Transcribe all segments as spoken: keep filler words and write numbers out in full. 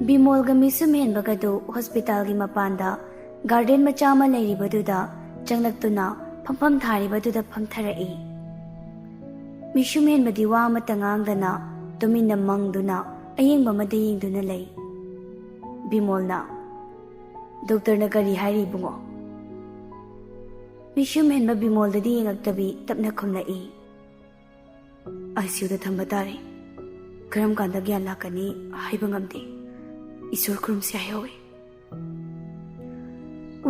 ꯕꯤꯃꯣꯜꯒ ꯃꯤꯁꯨꯝ ꯍꯦꯟꯕꯒꯗꯨ ꯍꯣꯁꯄꯤꯇꯥꯜꯒꯤ ꯃꯄꯥꯟꯗ ꯒꯥꯔꯗꯦꯟ ꯃꯆꯥ ꯑꯃ ꯂꯩꯔꯤꯕꯗꯨꯗ ꯆꯪꯂꯛꯇꯨꯅ ꯐꯝꯐꯝ ꯊꯥꯔꯤꯕꯗꯨꯗ ꯐꯝꯊꯔꯛꯏ꯫ ꯃꯤꯁꯨꯝ ꯍꯦꯟꯕꯗꯤ ꯋꯥ ꯑꯃꯠꯇ ꯉꯥꯡꯗꯅ ꯇꯨꯃꯤꯟꯅ ꯃꯪꯗꯨꯅ ꯑꯌꯦꯡꯕ ꯑꯃꯗ ꯌꯦꯡꯗꯨꯅ ꯂꯩ꯫ ꯕꯤꯃꯣꯜꯅ, "ꯗꯣꯛꯇꯔꯅ ꯀꯔꯤ ꯍꯥꯏꯔꯤ, ꯏꯕꯨꯡꯉꯣ?" ꯃꯤꯁꯨꯝ ꯍꯦꯟꯕ ꯕꯤꯃꯣꯜꯗꯗꯤ ꯌꯦꯡꯉꯛꯇꯕꯤ ꯇꯞꯅ ꯈꯨꯝꯂꯛꯏ, "ICUꯗ ꯊꯝꯕ ꯇꯥꯔꯦ꯫ ꯀꯔꯝ ꯀꯥꯟꯗ ꯒ꯭ꯌꯥꯟ ꯂꯥꯛꯀꯅꯤ ꯍꯥꯏꯕ ꯉꯝꯗꯦ꯫ ꯏꯁꯣꯔ ꯈꯨꯔꯨꯝꯁꯤ ꯍꯥꯏꯍꯧꯋꯦ꯫"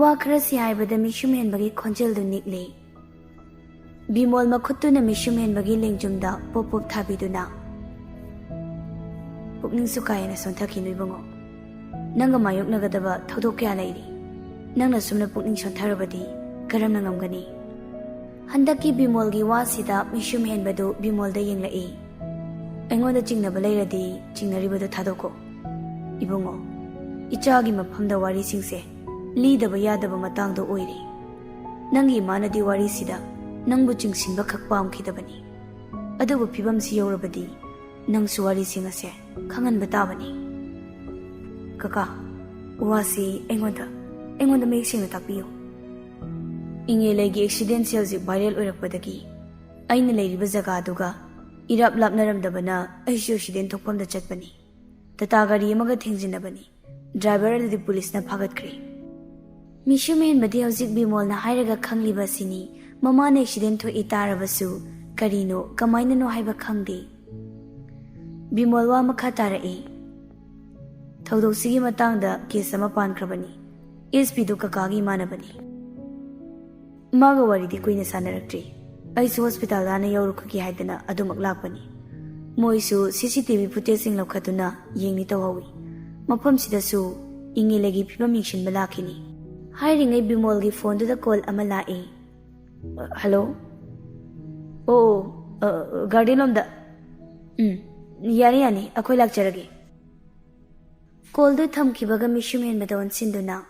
ꯋꯥ ꯈꯔ ꯁꯤ ꯍꯥꯏꯕꯗ ꯃꯤꯁꯨꯝ ꯍꯦꯟꯕꯒꯤ ꯈꯣꯟꯖꯦꯜꯗꯨ ꯅꯤꯛꯂꯦ꯫ ꯕꯤꯃꯣꯜ ꯃꯈꯨꯠꯇꯨꯅ ꯃꯤꯁꯨꯝ ꯍꯦꯟꯕꯒꯤ ꯂꯦꯡꯖꯨꯝꯗ ꯄꯣꯞ ꯄꯣꯞ ꯊꯥꯕꯤꯗꯨꯅ, "ꯄꯨꯛꯅꯤꯡꯁꯨ ꯀꯥ ꯍꯦꯟꯅ ꯁꯣꯟꯊꯈꯤꯅꯨ ꯏꯕꯨꯡꯉꯣ꯫ ꯅꯪꯒ ꯃꯥꯌꯣꯛꯅꯒꯗꯕ ꯊꯧꯗꯣꯛ ꯀꯌꯥ ꯂꯩꯔꯤ꯫ ꯅꯪꯅ ꯁꯨꯝꯅ ꯄꯨꯛꯅꯤꯡ ꯁꯣꯟꯊꯔꯕꯗꯤ ꯀꯔꯝꯅ ꯉꯝꯒꯅꯤ?" ꯍꯟꯗꯛꯀꯤ ꯕꯤꯃꯣꯜꯒꯤ ꯋꯥꯁꯤꯗ ꯃꯤꯁꯨꯝ ꯍꯦꯟꯕꯗꯨ ꯕꯤꯃꯣꯜꯗ ꯌꯦꯡꯂꯛꯏ꯫ "ꯑꯩꯉꯣꯟꯗ ꯆꯤꯡꯅꯕ ꯂꯩꯔꯗꯤ ꯆꯤꯡꯅꯔꯤꯕꯗꯨ ꯊꯥꯗꯣꯛꯀꯣ꯫ ꯏꯕꯨꯡꯉꯣ, ꯏꯆꯥꯒꯤ ꯃꯐꯝꯗ ꯋꯥꯔꯤꯁꯤꯡꯁꯦ ꯂꯤꯗꯕ ꯌꯥꯗꯕ ꯃꯇꯥꯡꯗꯣ ꯑꯣꯏꯔꯦ꯫ ꯅꯪꯒꯤ ꯏꯃꯥꯅꯗꯤ ꯋꯥꯔꯤꯁꯤꯗ ꯅꯪꯕꯨ ꯆꯤꯡꯁꯤꯟꯕ ꯈꯛ ꯄꯥꯝꯈꯤꯗꯕꯅꯤ꯫ ꯑꯗꯨꯕꯨ ꯐꯤꯕꯝꯁꯤ ꯌꯧꯔꯕꯗꯤ ꯅꯪꯁꯨ ꯋꯥꯔꯤꯁꯤꯡ ꯑꯁꯦ ꯈꯪꯍꯟꯕ ꯇꯥꯕꯅꯤ꯫" "ꯀꯀꯥ, ꯋꯥꯁꯤ ꯑꯩꯉꯣꯟꯗ, ꯑꯩꯉꯣꯟꯗ ꯃꯌꯦꯛ ꯁꯦꯡꯅ ꯇꯥꯛꯄꯤꯌꯨ꯫ ꯏꯪꯉꯦꯂꯩꯒꯤ ꯑꯦꯛꯁꯤꯗꯦꯟꯁꯦ ꯍꯧꯖꯤꯛ ꯚꯥꯏꯔꯦꯜ ꯑꯣꯏꯔꯛꯄꯗꯒꯤ ꯑꯩꯅ ꯂꯩꯔꯤꯕ ꯖꯒꯥꯗꯨꯒ ꯏꯔꯥꯞ ꯂꯥꯞꯅꯔꯝꯗꯕꯅ ꯑꯩꯁꯨ ꯑꯦꯛꯁꯤꯗꯦꯟ ꯊꯣꯛꯐꯝꯗ ꯆꯠꯄꯅꯤ꯫ ꯇꯥꯇꯥ ꯒꯥꯔꯤ ꯑꯃꯒ ꯊꯦꯡꯖꯤꯟꯅꯕꯅꯤ꯫ ꯗ꯭ꯔꯥꯏꯚꯔ ꯑꯗꯨꯗꯤ ꯄꯨꯂꯤꯁꯅ ꯐꯥꯒꯠꯈ꯭ꯔꯦ꯫" ꯃꯤꯁꯨꯝ ꯍꯦꯟꯕꯗꯤ ꯍꯧꯖꯤꯛ ꯕꯤꯃꯣꯜꯅ ꯍꯥꯏꯔꯒ ꯈꯪꯂꯤꯕ ꯑꯁꯤꯅꯤ꯫ ꯃꯃꯥꯅ ꯑꯦꯛꯁꯤꯗꯦꯟ ꯊꯣꯛꯏ ꯇꯥꯔꯕꯁꯨ ꯀꯔꯤꯅꯣ, ꯀꯃꯥꯏꯅꯅꯣ ꯍꯥꯏꯕ ꯈꯪꯗꯦ꯫ ꯕꯤꯃꯣꯜ ꯋꯥ ꯃꯈꯥ ꯇꯥꯔꯛꯏ, "ꯊꯧꯗꯣꯛꯁꯤꯒꯤ ꯃꯇꯥꯡꯗ ꯀꯦꯁ ꯑꯃ ꯄꯥꯟꯈ꯭ꯔꯕꯅꯤ꯫ ꯑꯦꯁ ꯄꯤꯗꯨ ꯀꯀꯥꯒꯤ ꯏꯃꯥꯟꯅꯕꯅꯤ꯫ ꯃꯥꯒ ꯋꯥꯔꯤꯗꯤ ꯀꯨꯏꯅ ꯁꯥꯟꯅꯔꯛꯇ꯭ꯔꯤ꯫ ꯑꯩꯁꯨ ꯍꯣꯁꯄꯤꯇꯥꯜꯗ ꯍꯥꯟꯅ ꯌꯧꯔꯨꯈꯤꯒꯦ ꯍꯥꯏꯗꯅ ꯑꯗꯨꯃꯛ ꯂꯥꯛꯄꯅꯤ꯫ ꯃꯣꯏꯁꯨ CCTV footageꯁꯤꯡ ꯂꯧꯈꯠꯇꯨꯅ ꯌꯦꯡꯅꯤ ꯇꯧꯍꯧꯏ꯫ ꯃꯐꯝꯁꯤꯗꯁꯨ ꯏꯪꯉꯦꯂꯩꯒꯤ ꯐꯤꯕꯝ ꯌꯦꯡꯁꯤꯟꯕ ꯂꯥꯛꯈꯤꯅꯤ꯫" ꯍꯥꯏꯔꯤꯉꯩ ꯕꯤꯃꯣꯜꯒꯤ ꯐꯣꯟꯗꯨꯗ ꯀꯣꯜ ꯑꯃ ꯂꯥꯛꯏ꯫ "ꯍꯜꯂꯣ? ꯑꯣ, ꯑ, ꯒꯥꯔꯗꯦꯟ ꯂꯣꯝꯗ꯫ ꯎꯝ, ꯌꯥꯅꯤ, ꯌꯥꯅꯤ, ꯑꯩꯈꯣꯏ ꯂꯥꯛꯆꯔꯒꯦ꯫" ꯀꯣꯜꯗꯨ ꯊꯝꯈꯤꯕꯒ ꯃꯤꯁꯨꯝ ꯍꯦꯟꯕꯗ ꯑꯣꯟꯁꯤꯟꯗꯨꯅ,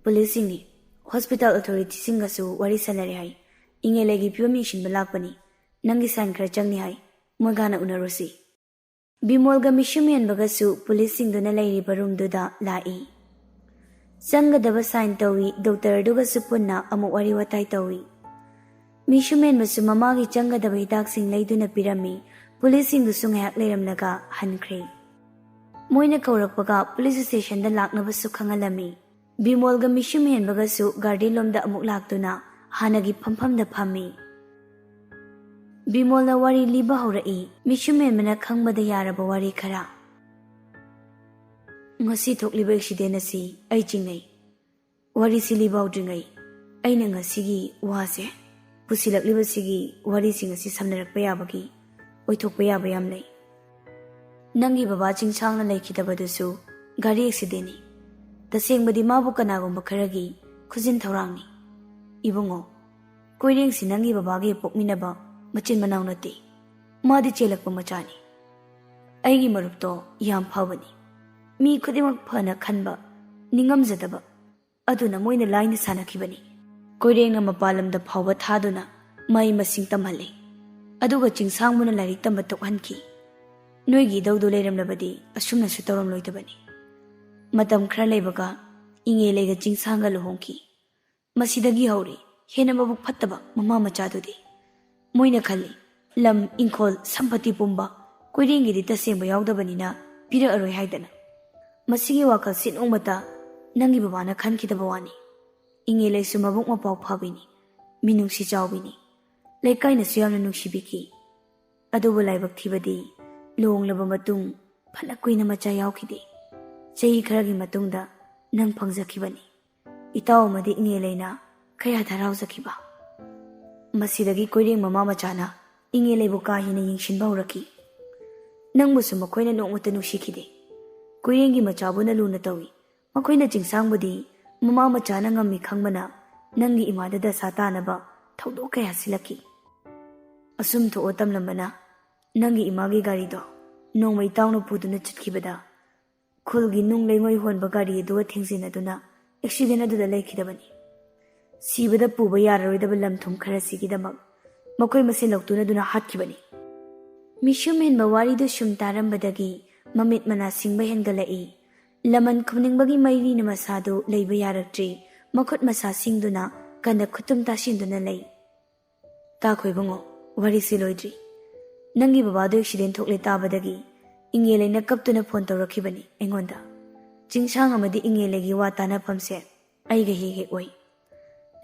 "ꯄꯨꯂꯤꯁꯁꯤꯡꯅꯤ, ꯍꯣꯁꯄꯤꯇꯥꯜ ꯑꯣꯊꯣꯔꯤꯇꯤꯁꯤꯡꯒꯁꯨ ꯋꯥꯔꯤ ꯁꯥꯟꯅꯔꯦ ꯍꯥꯏ꯫ ꯏꯪꯉꯦꯂꯩꯒꯤ ꯐꯤꯕꯝ ꯌꯦꯡꯁꯤꯟꯕ ꯂꯥꯛꯄꯅꯤ꯫ ꯅꯪꯒꯤ ꯁꯥꯏꯟ ꯈꯔ ꯆꯪꯅꯤ ꯍꯥꯏ꯫ ꯃꯣꯏꯒ ꯍꯥꯟꯅ ꯎꯅꯔꯨꯁꯤ꯫" ꯕꯤꯃꯣꯜꯒ ꯃꯤꯁꯨꯝ ꯍꯦꯟꯕꯒꯁꯨ ꯄꯨꯂꯤꯁꯁꯤꯡꯗꯨꯅ ꯂꯩꯔꯤꯕ ꯔꯨꯝꯗꯨꯗ ꯂꯥꯛꯏ꯫ ꯆꯪꯒꯗꯕ ꯁꯥꯏꯟ ꯇꯧꯏ, ꯗꯣꯛꯇꯔꯗꯨꯒꯁꯨ ꯄꯨꯟꯅ ꯑꯃꯨꯛ ꯋꯥꯔꯤ ꯋꯥꯇꯥꯏ ꯇꯧꯏ꯫ ꯃꯤꯁꯨꯝ ꯍꯦꯟꯕꯁꯨ ꯃꯃꯥꯒꯤ ꯆꯪꯒꯗꯕ ꯍꯤꯗꯥꯛꯁꯤꯡ ꯂꯩꯗꯨꯅ ꯄꯤꯔꯝꯃꯤ꯫ ꯄꯨꯂꯤꯁꯁꯤꯡꯗꯨꯁꯨ ꯉꯥꯏꯍꯥꯛ ꯂꯩꯔꯝꯂꯒ ꯍꯟꯈ꯭ꯔꯦ꯫ ꯃꯣꯏꯅ ꯀꯧꯔꯛꯄꯒ ꯄꯨꯂꯤꯁ ꯁ꯭ꯇꯦꯁꯟꯗ ꯂꯥꯛꯅꯕꯁꯨ ꯈꯪꯍꯜꯂꯝꯃꯤ꯫ ꯕꯤꯃꯣꯜꯒ ꯃꯤꯁꯨꯝ ꯍꯦꯟꯕꯒꯁꯨ ꯒꯥꯔꯗꯦꯟ ꯂꯣꯝꯗ ꯑꯃꯨꯛ ꯂꯥꯛꯇꯨꯅ ꯍꯥꯟꯅꯒꯤ ꯐꯝꯐꯝꯗ ꯐꯝꯃꯤ꯫ ꯕꯤꯃꯣꯜꯅ ꯋꯥꯔꯤ ꯂꯤꯕ ꯍꯧꯔꯛꯏ, ꯃꯤꯁꯨꯝ ꯍꯦꯟꯕꯅ ꯈꯪꯕꯗ ꯌꯥꯔꯕ ꯋꯥꯔꯤ ꯈꯔ꯫ ꯉꯁꯤ ꯊꯣꯛꯂꯤꯕ ꯑꯦꯛꯁꯤꯗꯦꯟ ꯑꯁꯤ ꯑꯩ ꯆꯤꯡꯅꯩ꯫ ꯋꯥꯔꯤꯁꯤ ꯂꯤꯕ ꯍꯧꯗ꯭ꯔꯤꯉꯩ ꯑꯩꯅ ꯉꯁꯤꯒꯤ ꯋꯥꯁꯦ ꯄꯨꯁꯤꯜꯂꯛꯂꯤꯕꯁꯤꯒꯤ ꯋꯥꯔꯤꯁꯤꯡ ꯑꯁꯤ ꯁꯝꯅꯔꯛꯄ ꯌꯥꯕꯒꯤ ꯑꯣꯏꯊꯣꯛꯄ ꯌꯥꯕ ꯌꯥꯝ ꯂꯩ꯫ ꯅꯪꯒꯤ ꯕꯕꯥ ꯆꯤꯡꯁꯥꯡꯅ ꯂꯩꯈꯤꯗꯕꯗꯨꯁꯨ ꯒꯥꯔꯤ ꯑꯦꯛꯁꯤꯗꯦꯟꯅꯤ꯫ ꯇꯁꯦꯡꯕꯗꯤ ꯃꯥꯕꯨ ꯀꯅꯥꯒꯨꯝꯕ ꯈꯔꯒꯤ ꯈꯨꯖꯤꯟ ꯊꯧꯔꯥꯡꯅꯤ꯫ ꯏꯕꯨꯡꯉꯣ, ꯀꯣꯏꯔꯦꯡꯁꯤ ꯅꯪꯒꯤ ꯕꯕꯥꯒ ꯄꯣꯛꯃꯤꯟꯅꯕ ꯃꯆꯤꯟ ꯃꯅꯥꯎ ꯅꯠꯇꯦ꯫ ꯃꯥꯗꯤ ꯆꯦꯜꯂꯛꯄ ꯃꯆꯥꯅꯤ꯫ ꯑꯩꯒꯤ ꯃꯔꯨꯞꯇꯣ ꯌꯥꯝ ꯐꯕꯅꯤ꯫ ꯃꯤ ꯈꯨꯗꯤꯡꯃꯛ ꯐꯅ ꯈꯟꯕ, ꯅꯤꯡꯉꯝꯖꯗꯕ, ꯑꯗꯨꯅ ꯃꯣꯏꯅ ꯂꯥꯏꯅ ꯁꯥꯟꯅꯈꯤꯕꯅꯤ꯫ ꯀꯣꯏꯔꯦꯡꯅ ꯃꯄꯥꯟ ꯂꯝꯗ ꯐꯥꯎꯕ ꯊꯥꯗꯨꯅ ꯃꯍꯩ ꯃꯁꯤꯡ ꯇꯝꯍꯜꯂꯤ꯫ ꯑꯗꯨꯒ ꯆꯤꯡꯁꯥꯡꯕꯨꯅ ꯂꯥꯏꯔꯤꯛ ꯇꯝꯕ ꯇꯣꯛꯍꯟꯈꯤ꯫ ꯅꯣꯏꯒꯤ ꯏꯙꯧꯗꯨ ꯂꯩꯔꯝꯂꯕꯗꯤ ꯑꯁꯨꯝꯅꯁꯨ ꯇꯧꯔꯝꯂꯣꯏꯗꯕꯅꯤ꯫ ꯃꯇꯝ ꯈꯔ ꯂꯩꯕꯒ ꯏꯉꯦꯂꯩꯒ ꯆꯤꯡꯁꯥꯡꯒ ꯂꯨꯍꯣꯡꯈꯤ꯫ ꯃꯁꯤꯗꯒꯤ ꯍꯧꯔꯤ ꯍꯦꯟꯅ ꯃꯕꯨꯛ ꯐꯠꯇꯕ ꯃꯃꯥ ꯃꯆꯥꯗꯨꯗꯤ꯫ ꯃꯣꯏꯅ ꯈꯜꯂꯤ, ꯂꯝ, ꯏꯪꯈꯣꯜ, ꯁꯝꯄꯇꯤ ꯄꯨꯝꯕ ꯀꯣꯏꯔꯦꯡꯒꯤꯗꯤ ꯇꯁꯦꯡꯕ ꯌꯥꯎꯗꯕꯅꯤꯅ ꯄꯤꯔꯛꯑꯔꯣꯏ ꯍꯥꯏꯗꯅ꯫ ꯃꯁꯤꯒꯤ ꯋꯥꯈꯜꯁꯤ ꯅꯣꯡꯃꯇ ꯅꯪꯒꯤ ꯕꯕꯥꯅ ꯈꯟꯈꯤꯗꯕ ꯋꯥꯅꯤ꯫ ꯏꯉꯦꯂꯩꯁꯨ ꯃꯕꯨꯛ ꯃꯄꯥꯎ ꯐꯕꯤꯅꯤ, ꯃꯤꯅꯨꯡꯁꯤ ꯆꯥꯎꯕꯤꯅꯤ꯫ ꯂꯩꯀꯥꯏꯅꯁꯨ ꯌꯥꯝꯅ ꯅꯨꯡꯁꯤꯕꯤꯈꯤ꯫ ꯑꯗꯨꯕꯨ ꯂꯥꯏꯕꯛ ꯊꯤꯕꯗꯤ ꯂꯨꯍꯣꯡꯂꯕ ꯃꯇꯨꯡ ꯐꯅ ꯀꯨꯏꯅ ꯃꯆꯥ ꯌꯥꯎꯈꯤꯗꯦ꯫ ꯆꯍꯤ ꯈꯔꯒꯤ ꯃꯇꯨꯡꯗ ꯅꯪ ꯐꯪꯖꯈꯤꯕꯅꯤ꯫ ꯏꯇꯥꯎ ꯑꯃꯗꯤ ꯏꯉꯦꯂꯩꯅ ꯀꯌꯥ ꯍꯔꯥꯎꯖꯈꯤꯕ꯫ ꯃꯁꯤꯗꯒꯤ ꯀꯣꯏꯔꯦꯡ ꯃꯃꯥ ꯃꯆꯥꯅ ꯏꯉꯦꯂꯩꯕꯨ ꯀꯥ ꯍꯦꯟꯅ ꯌꯦꯡꯁꯤꯟꯕ ꯍꯧꯔꯛꯈꯤ꯫ ꯅꯪꯕꯨꯁꯨ ꯃꯈꯣꯏꯅ ꯅꯣꯡꯃꯇ ꯅꯨꯡꯁꯤꯈꯤꯗꯦ꯫ ꯀꯣꯏꯔꯦꯡꯒꯤ ꯃꯆꯥꯕꯨꯅ ꯂꯨꯅ ꯇꯧꯏ꯫ ꯃꯈꯣꯏꯅ ꯆꯤꯡꯁꯥꯡꯕꯨꯗꯤ ꯃꯃꯥ ꯃꯆꯥꯅ ꯉꯝꯃꯤ ꯈꯪꯕꯅ ꯅꯪꯒꯤ ꯏꯃꯥꯗ ꯗꯁꯥ ꯇꯥꯅꯕ ꯊꯧꯗꯣꯛ ꯀꯌꯥ ꯁꯤꯜꯂꯛꯈꯤ꯫ ꯑꯁꯨꯝ ꯊꯣꯛꯑꯣ ꯇꯝꯂꯝꯕꯅ ꯅꯪꯒꯤ ꯏꯃꯥꯒꯤ ꯒꯥꯔꯤꯗꯣ ꯅꯣꯡꯃ ꯏꯇꯥꯎꯅ ꯄꯨꯗꯨꯅ ꯆꯠꯈꯤꯕꯗ ꯈꯨꯜꯒꯤ ꯅꯨꯡ ꯂꯩꯉꯣꯏ ꯍꯣꯟꯕ ꯒꯥꯔꯤ ꯑꯗꯨꯒ ꯊꯦꯡꯖꯤꯟꯅꯗꯨꯅ ꯑꯦꯛꯁꯤꯗꯦꯟ ꯑꯗꯨꯗ ꯂꯩꯈꯤꯗꯕꯅꯤ꯫ ꯁꯤꯕꯗ ꯄꯨꯕ ꯌꯥꯔꯔꯣꯏꯗꯕ ꯂꯝ ꯊꯨꯝ ꯈꯔꯁꯤꯒꯤꯗꯃꯛ ꯃꯈꯣꯏ ꯃꯁꯦꯟ ꯂꯧꯇꯨꯅꯗꯨꯅ ꯍꯥꯠꯈꯤꯕꯅꯤ꯫ ꯃꯤꯁꯨꯝ ꯍꯦꯟꯕ ꯋꯥꯔꯤꯗꯨ ꯁꯨꯝ ꯇꯥꯔꯝꯕꯗꯒꯤ ꯃꯃꯤꯠ ꯃꯅꯥ ꯁꯤꯡꯕ ꯍꯦꯟꯒꯠꯂꯛꯏ꯫ ꯂꯃꯟ ꯈꯨꯝꯅꯤꯡꯕꯒꯤ ꯃꯩꯔꯤꯅ ꯃꯁꯥꯗꯨ ꯂꯩꯕ ꯌꯥꯔꯛꯇ꯭ꯔꯤ꯫ ꯃꯈꯨꯠ ꯃꯁꯥ ꯁꯤꯡꯗꯨꯅ ꯀꯟꯅ ꯈꯨꯠꯇꯨꯝ ꯇꯥꯁꯤꯟꯗꯨꯅ ꯂꯩ꯫ ꯇꯥꯈꯣ ꯏꯕꯨꯡꯉꯣ, ꯋꯥꯔꯤꯁꯤ ꯂꯣꯏꯗ꯭ꯔꯤ꯫ ꯅꯪꯒꯤ ꯕꯕꯥꯗꯨ ꯑꯦꯛꯁꯤꯗꯦꯟ ꯊꯣꯛꯂꯦ ꯇꯥꯕꯗꯒꯤ ꯏꯉꯦꯂꯩꯅ ꯀꯞꯇꯨꯅ ꯐꯣꯟ ꯇꯧꯔꯛꯈꯤꯕꯅꯤ ꯑꯩꯉꯣꯟꯗ꯫ ꯆꯤꯡꯁꯥꯡ ꯑꯃꯗꯤ ꯏꯉꯦꯂꯩꯒꯤ ꯋꯥ ꯇꯥꯅꯐꯝꯁꯦ ꯑꯩꯒ ꯍꯦꯛ ꯍꯦꯛ ꯑꯣꯏ꯫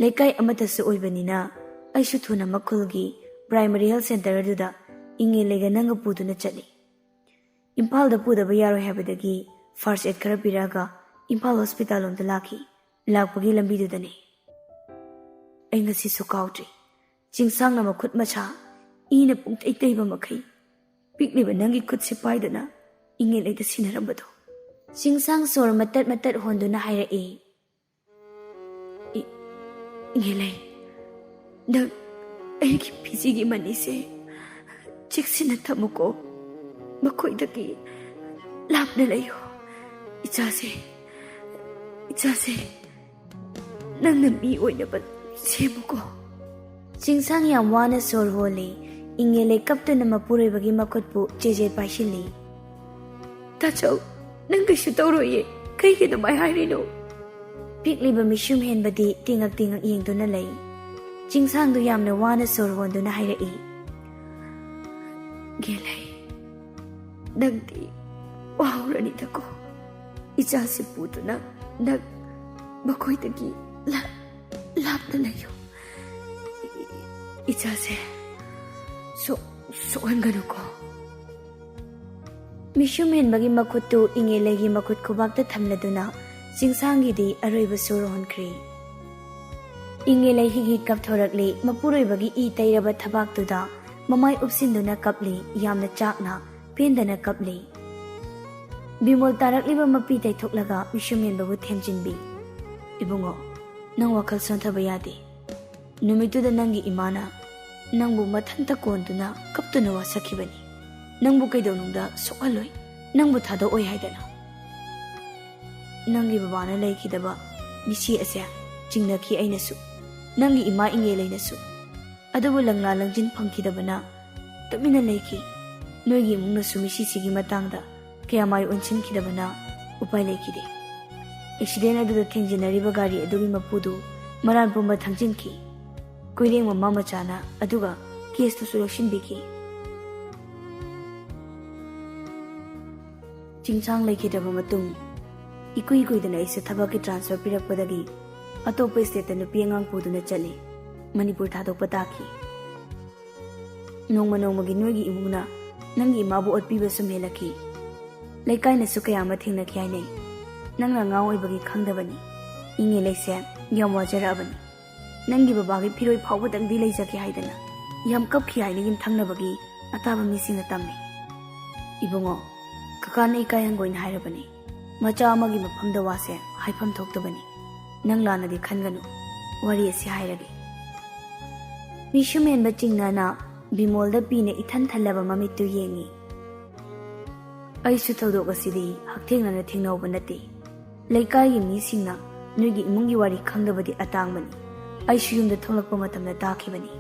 ꯂꯩꯀꯥꯏ ꯑꯃꯠꯇꯁꯨ ꯑꯣꯏꯕꯅꯤꯅ ꯑꯩꯁꯨ ꯊꯨꯅ ꯃꯈꯨꯜꯒꯤ ꯄ꯭ꯔꯥꯏꯃꯔꯤ ꯍꯦꯜꯊ ꯁꯦꯟꯇꯔ ꯑꯗꯨꯗ ꯏꯉꯦꯂꯩꯒ ꯅꯪꯒ ꯄꯨꯗꯨꯅ ꯆꯠꯂꯤ꯫ ꯏꯝꯐꯥꯜꯗ ꯄꯨꯗꯕ ꯌꯥꯔꯣꯏ ꯍꯥꯏꯕꯗꯒꯤ ꯐꯥꯔꯁ ꯑꯦꯗ ꯈꯔ ꯄꯤꯔꯛꯑꯒ ꯏꯝꯐꯥꯜ ꯍꯣꯁꯄꯤꯇꯥꯜ ꯂꯣꯝꯗ ꯂꯥꯛꯈꯤ꯫ ꯂꯥꯛꯄꯒꯤ ꯂꯝꯕꯤꯗꯨꯗꯅꯤ ꯑꯩ ꯉꯁꯤꯁꯨ ꯀꯥꯎꯗ꯭ꯔꯤ꯫ ꯆꯤꯡꯁꯥꯡꯅ ꯃꯈꯨꯠ ꯃꯁꯥ ꯏꯅ ꯄꯨꯡꯇꯩ ꯇꯩꯕ ꯃꯈꯩ ꯄꯤꯛꯂꯤꯕ ꯅꯪꯒꯤ ꯈꯨꯠꯁꯦ ꯄꯥꯏꯗꯨꯅ ꯏꯉꯦꯂꯩꯗ ꯁꯤꯟꯅꯔꯝꯕꯗꯣ꯫ ꯆꯤꯡꯁꯥꯡ ꯁꯣꯔ ꯃꯇꯠ ꯃꯇꯠ ꯍꯣꯟꯗꯨꯅ ꯍꯥꯏꯔꯛꯏ, "ꯏ-, ꯏꯉꯦꯂꯩ, ꯅꯪ ꯑꯩꯒꯤ ꯐꯤꯖꯤꯒꯤ ꯃꯅꯤꯁꯦ ꯆꯦꯛꯁꯤꯟꯅ ꯊꯝꯃꯨꯀꯣ꯫ ꯃꯈꯣꯏꯗꯒꯤ ꯂꯥꯞꯅ ꯂꯩꯌꯨ꯫ ꯏꯆꯥꯁꯦ, ꯏꯆꯥꯁꯦ, ꯅꯪꯅ ꯃꯤ ꯑꯣꯏꯅꯕ ꯁꯦꯝꯃꯨꯀꯣ꯫" ꯆꯤꯡꯁꯥꯡ ꯌꯥꯝ ꯋꯥꯅ ꯁꯣꯔ ꯍꯣꯜꯂꯤ꯫ ꯏꯉꯦꯂꯩ ꯀꯞꯇꯨꯅ ꯃꯄꯨꯔꯣꯏꯕꯒꯤ ꯃꯈꯨꯠꯄꯨ ꯆꯦꯖꯦꯠ ꯄꯥꯏꯁꯤꯜꯂꯤ꯫ "ꯇꯥꯆꯧ, ꯅꯪ ꯀꯩꯁꯨ ꯇꯧꯔꯣꯏꯌꯦ꯫ ꯀꯩꯒꯤ ꯑꯗꯨꯃꯥꯏ ꯍꯥꯏꯔꯤꯅꯣ?" ꯄꯤꯛꯂꯤꯕ ꯃꯤꯁꯨꯝ ꯍꯦꯟꯕꯗꯤ ꯇꯤꯉꯛ ꯇꯤꯉꯛ ꯌꯦꯡꯗꯨꯅ ꯂꯩ꯫ ꯆꯤꯡꯁꯥꯡꯗꯨ ꯌꯥꯝꯅ ꯋꯥꯅ ꯁꯣꯔ ꯍꯣꯟꯗꯨꯅ ꯍꯥꯏꯔꯛꯏ, "ꯏꯉꯦꯂꯩ, ꯅꯪꯗꯤ ꯋꯥꯍꯧꯔꯅꯤꯗꯀꯣ꯫ ꯏꯆꯥꯁꯤ ꯄꯨꯗꯨꯅ ꯅꯪ ꯃꯈꯣꯏꯗꯒꯤ ꯂꯥꯞ-, ꯂꯥꯞꯅ ꯂꯩꯌꯨ꯫ ꯏ-, ꯏꯆꯥꯁꯦ ꯁꯣ-, ꯁꯣꯛꯍꯟꯒꯅꯨꯀꯣ꯫" ꯃꯤꯁꯨꯝ ꯍꯦꯟꯕꯒꯤ ꯃꯈꯨꯠꯇꯨ ꯏꯉꯦꯂꯩꯒꯤ ꯃꯈꯨꯠ ꯈꯨꯕꯥꯛꯇ ꯊꯝꯂꯗꯨꯅ ꯆꯤꯡꯁꯥꯡꯒꯤꯗꯤ ꯑꯔꯣꯏꯕ ꯁꯣꯔ ꯍꯣꯟꯈ꯭ꯔꯦ꯫ ꯏꯉꯦꯂꯩ ꯍꯤꯛ ꯍꯤꯛ ꯀꯞꯊꯣꯔꯛꯂꯤ꯫ ꯃꯄꯨꯔꯣꯏꯕꯒꯤ ꯏ ꯇꯩꯔꯕ ꯊꯕꯥꯛꯇꯨꯗ ꯃꯃꯥꯏ ꯎꯞꯁꯤꯟꯗꯨꯅ ꯀꯞꯂꯤ꯫ ꯌꯥꯝꯅ ꯆꯥꯛꯅ, ꯄꯦꯟꯗꯅ ꯀꯞꯂꯤ꯫ ꯕꯤꯃꯣꯜ ꯇꯥꯔꯛꯂꯤꯕ ꯃꯄꯤ ꯇꯩꯊꯣꯛꯂꯒ ꯃꯤꯁꯨꯝ ꯍꯦꯟꯕꯕꯨ ꯊꯦꯝꯖꯤꯟꯕꯤ꯫ "ꯏꯕꯨꯡꯉꯣ, ꯅꯪ ꯋꯥꯈꯜ ꯁꯣꯟꯊꯕ ꯌꯥꯗꯦ꯫ ꯅꯨꯃꯤꯠꯇꯨꯗ ꯅꯪꯒꯤ ꯏꯃꯥꯅ ꯅꯪꯕꯨ ꯃꯊꯟꯇ ꯀꯣꯟꯗꯨꯅ ꯀꯞꯇꯨꯅ ꯋꯥꯁꯛꯈꯤꯕꯅꯤ꯫ ꯅꯪꯕꯨ ꯀꯩꯗꯧꯅꯨꯡꯗ ꯁꯣꯛꯍꯜꯂꯣꯏ, ꯅꯪꯕꯨ ꯊꯥꯗꯣꯛꯑꯣꯏ ꯍꯥꯏꯗꯅ꯫ ꯅꯪꯒꯤ ꯕꯕꯥꯅ ꯂꯩꯈꯤꯗꯕ ꯃꯤꯁꯤ ꯑꯁꯦ ꯆꯤꯡꯅꯈꯤ ꯑꯩꯅꯁꯨ, ꯅꯪꯒꯤ ꯏꯃꯥ ꯏꯉꯦꯂꯩꯅꯁꯨ꯫ ꯑꯗꯨꯕꯨ ꯂꯪꯂꯥ ꯂꯪꯖꯤꯟ ꯐꯪꯈꯤꯗꯕꯅ ꯇꯨꯃꯤꯟꯅ ꯂꯩꯈꯤ꯫ ꯅꯣꯏꯒꯤ ꯏꯃꯨꯡꯅꯁꯨ ꯃꯤꯁꯤꯁꯤꯒꯤ ꯃꯇꯥꯡꯗ ꯀꯌꯥ ꯃꯥꯏ ꯑꯣꯟꯁꯤꯟꯈꯤꯗꯕꯅ ꯎꯄꯥꯏ ꯂꯩꯈꯤꯗꯦ꯫ ꯑꯦꯛꯁꯤꯗꯦꯟ ꯑꯗꯨꯗ ꯊꯦꯡꯖꯤꯟꯅꯔꯤꯕ ꯒꯥꯔꯤ ꯑꯗꯨꯒꯤ ꯃꯄꯨꯗꯨ ꯃꯔꯥꯟ ꯄꯨꯝꯕ ꯊꯥꯡꯖꯤꯟꯈꯤ꯫ ꯀꯣꯏꯔꯦꯡ ꯃꯃꯥ ꯃꯆꯥꯅ ꯑꯗꯨꯒ ꯀꯦꯁꯇꯨꯁꯨ ꯂꯧꯁꯤꯟꯕꯤꯈꯤ꯫ ꯆꯤꯡꯁꯥꯡ ꯂꯩꯈꯤꯗ꯭ꯔꯕ ꯃꯇꯨꯡ, ꯏꯀꯨꯏ ꯀꯨꯏꯗꯅ ꯑꯩꯁꯨ ꯊꯕꯛꯀꯤ ꯇ꯭ꯔꯥꯟꯁꯐꯔ ꯄꯤꯔꯛꯄꯗꯒꯤ ꯑꯇꯣꯞꯄ ꯁ꯭ꯇꯦꯠꯇ ꯅꯨꯄꯤ ꯑꯉꯥꯡ ꯄꯨꯗꯨꯅ ꯆꯠꯂꯤ꯫ ꯃꯅꯤꯄꯨꯔ ꯊꯥꯗꯣꯛꯄ ꯇꯥꯈꯤ꯫ ꯅꯣꯡꯃ ꯅꯣꯡꯃꯒꯤ ꯅꯣꯏꯒꯤ ꯏꯃꯨꯡꯅ ꯅꯪꯒꯤ ꯏꯃꯥꯕꯨ ꯑꯣꯠꯄꯤꯕ ꯁꯨꯝ ꯍꯦꯜꯂꯛꯈꯤ꯫ ꯂꯩꯀꯥꯏꯅꯁꯨ ꯀꯌꯥ ꯑꯃ ꯊꯦꯡꯅꯈꯤ ꯍꯥꯏꯅꯩ꯫ ꯅꯪꯅ ꯑꯉꯥꯡ ꯑꯣꯏꯕꯒꯤ ꯈꯪꯗꯕꯅꯤ꯫ ꯏꯪꯉꯦ ꯂꯩꯁꯦ ꯌꯥꯝ ꯋꯥꯖꯔꯛꯑꯕꯅꯤ꯫ ꯅꯪꯒꯤ ꯕꯕꯥꯒꯤ ꯐꯤꯔꯣꯏ ꯐꯥꯎꯕꯗꯪꯗꯤ ꯂꯩꯖꯒꯦ ꯍꯥꯏꯗꯅ ꯌꯥꯝ ꯀꯞꯈꯤ ꯍꯥꯏꯅ ꯌꯨꯝꯊꯪꯅꯕꯒꯤ ꯑꯇꯥꯕ ꯃꯤꯁꯤꯡꯅ ꯇꯝꯃꯤ꯫ ꯏꯕꯨꯡꯉꯣ, ꯀꯀꯥꯅ ꯏꯀꯥꯏ ꯍꯪꯒꯣꯏꯅ ꯍꯥꯏꯔꯕꯅꯤ꯫ ꯃꯆꯥ ꯑꯃꯒꯤ ꯃꯐꯝꯗ ꯋꯥꯁꯦ ꯍꯥꯏꯐꯝ ꯊꯣꯛꯇꯕꯅꯤ꯫ ꯅꯪ ꯂꯥꯟꯅꯗꯤ ꯈꯟꯒꯅꯨ꯫ ꯋꯥꯔꯤ ꯑꯁꯤ ꯍꯥꯏꯔꯒꯦ꯫ ꯃꯤꯁꯨꯝ ꯍꯦꯟꯕ ꯆꯤꯡꯅꯅ ꯕꯤꯃꯣꯜꯗ ꯄꯤꯅ ꯏꯊꯟ ꯊꯜꯂꯕ ꯃꯃꯤꯠꯇꯨ ꯌꯦꯡꯉꯤ꯫ ꯑꯩꯁꯨ ꯊꯧꯗꯣꯛ ꯑꯁꯤꯗꯤ ꯍꯛꯊꯦꯡꯅꯅ ꯊꯦꯡꯅꯍꯧꯕ ꯅꯠꯇꯦ꯫ ꯂꯩꯀꯥꯏꯒꯤ ꯃꯤꯁꯤꯡꯅ ꯅꯣꯏꯒꯤ ꯏꯃꯨꯡꯒꯤ ꯋꯥꯔꯤ ꯈꯪꯗꯕꯗꯤ ꯑꯇꯥꯡꯕꯅꯤ꯫ ꯑꯩꯁꯨ ꯌꯨꯝꯗ ꯊꯣꯛꯂꯛꯄ ꯃꯇꯝꯗ ꯇꯥꯈꯤꯕꯅꯤ꯫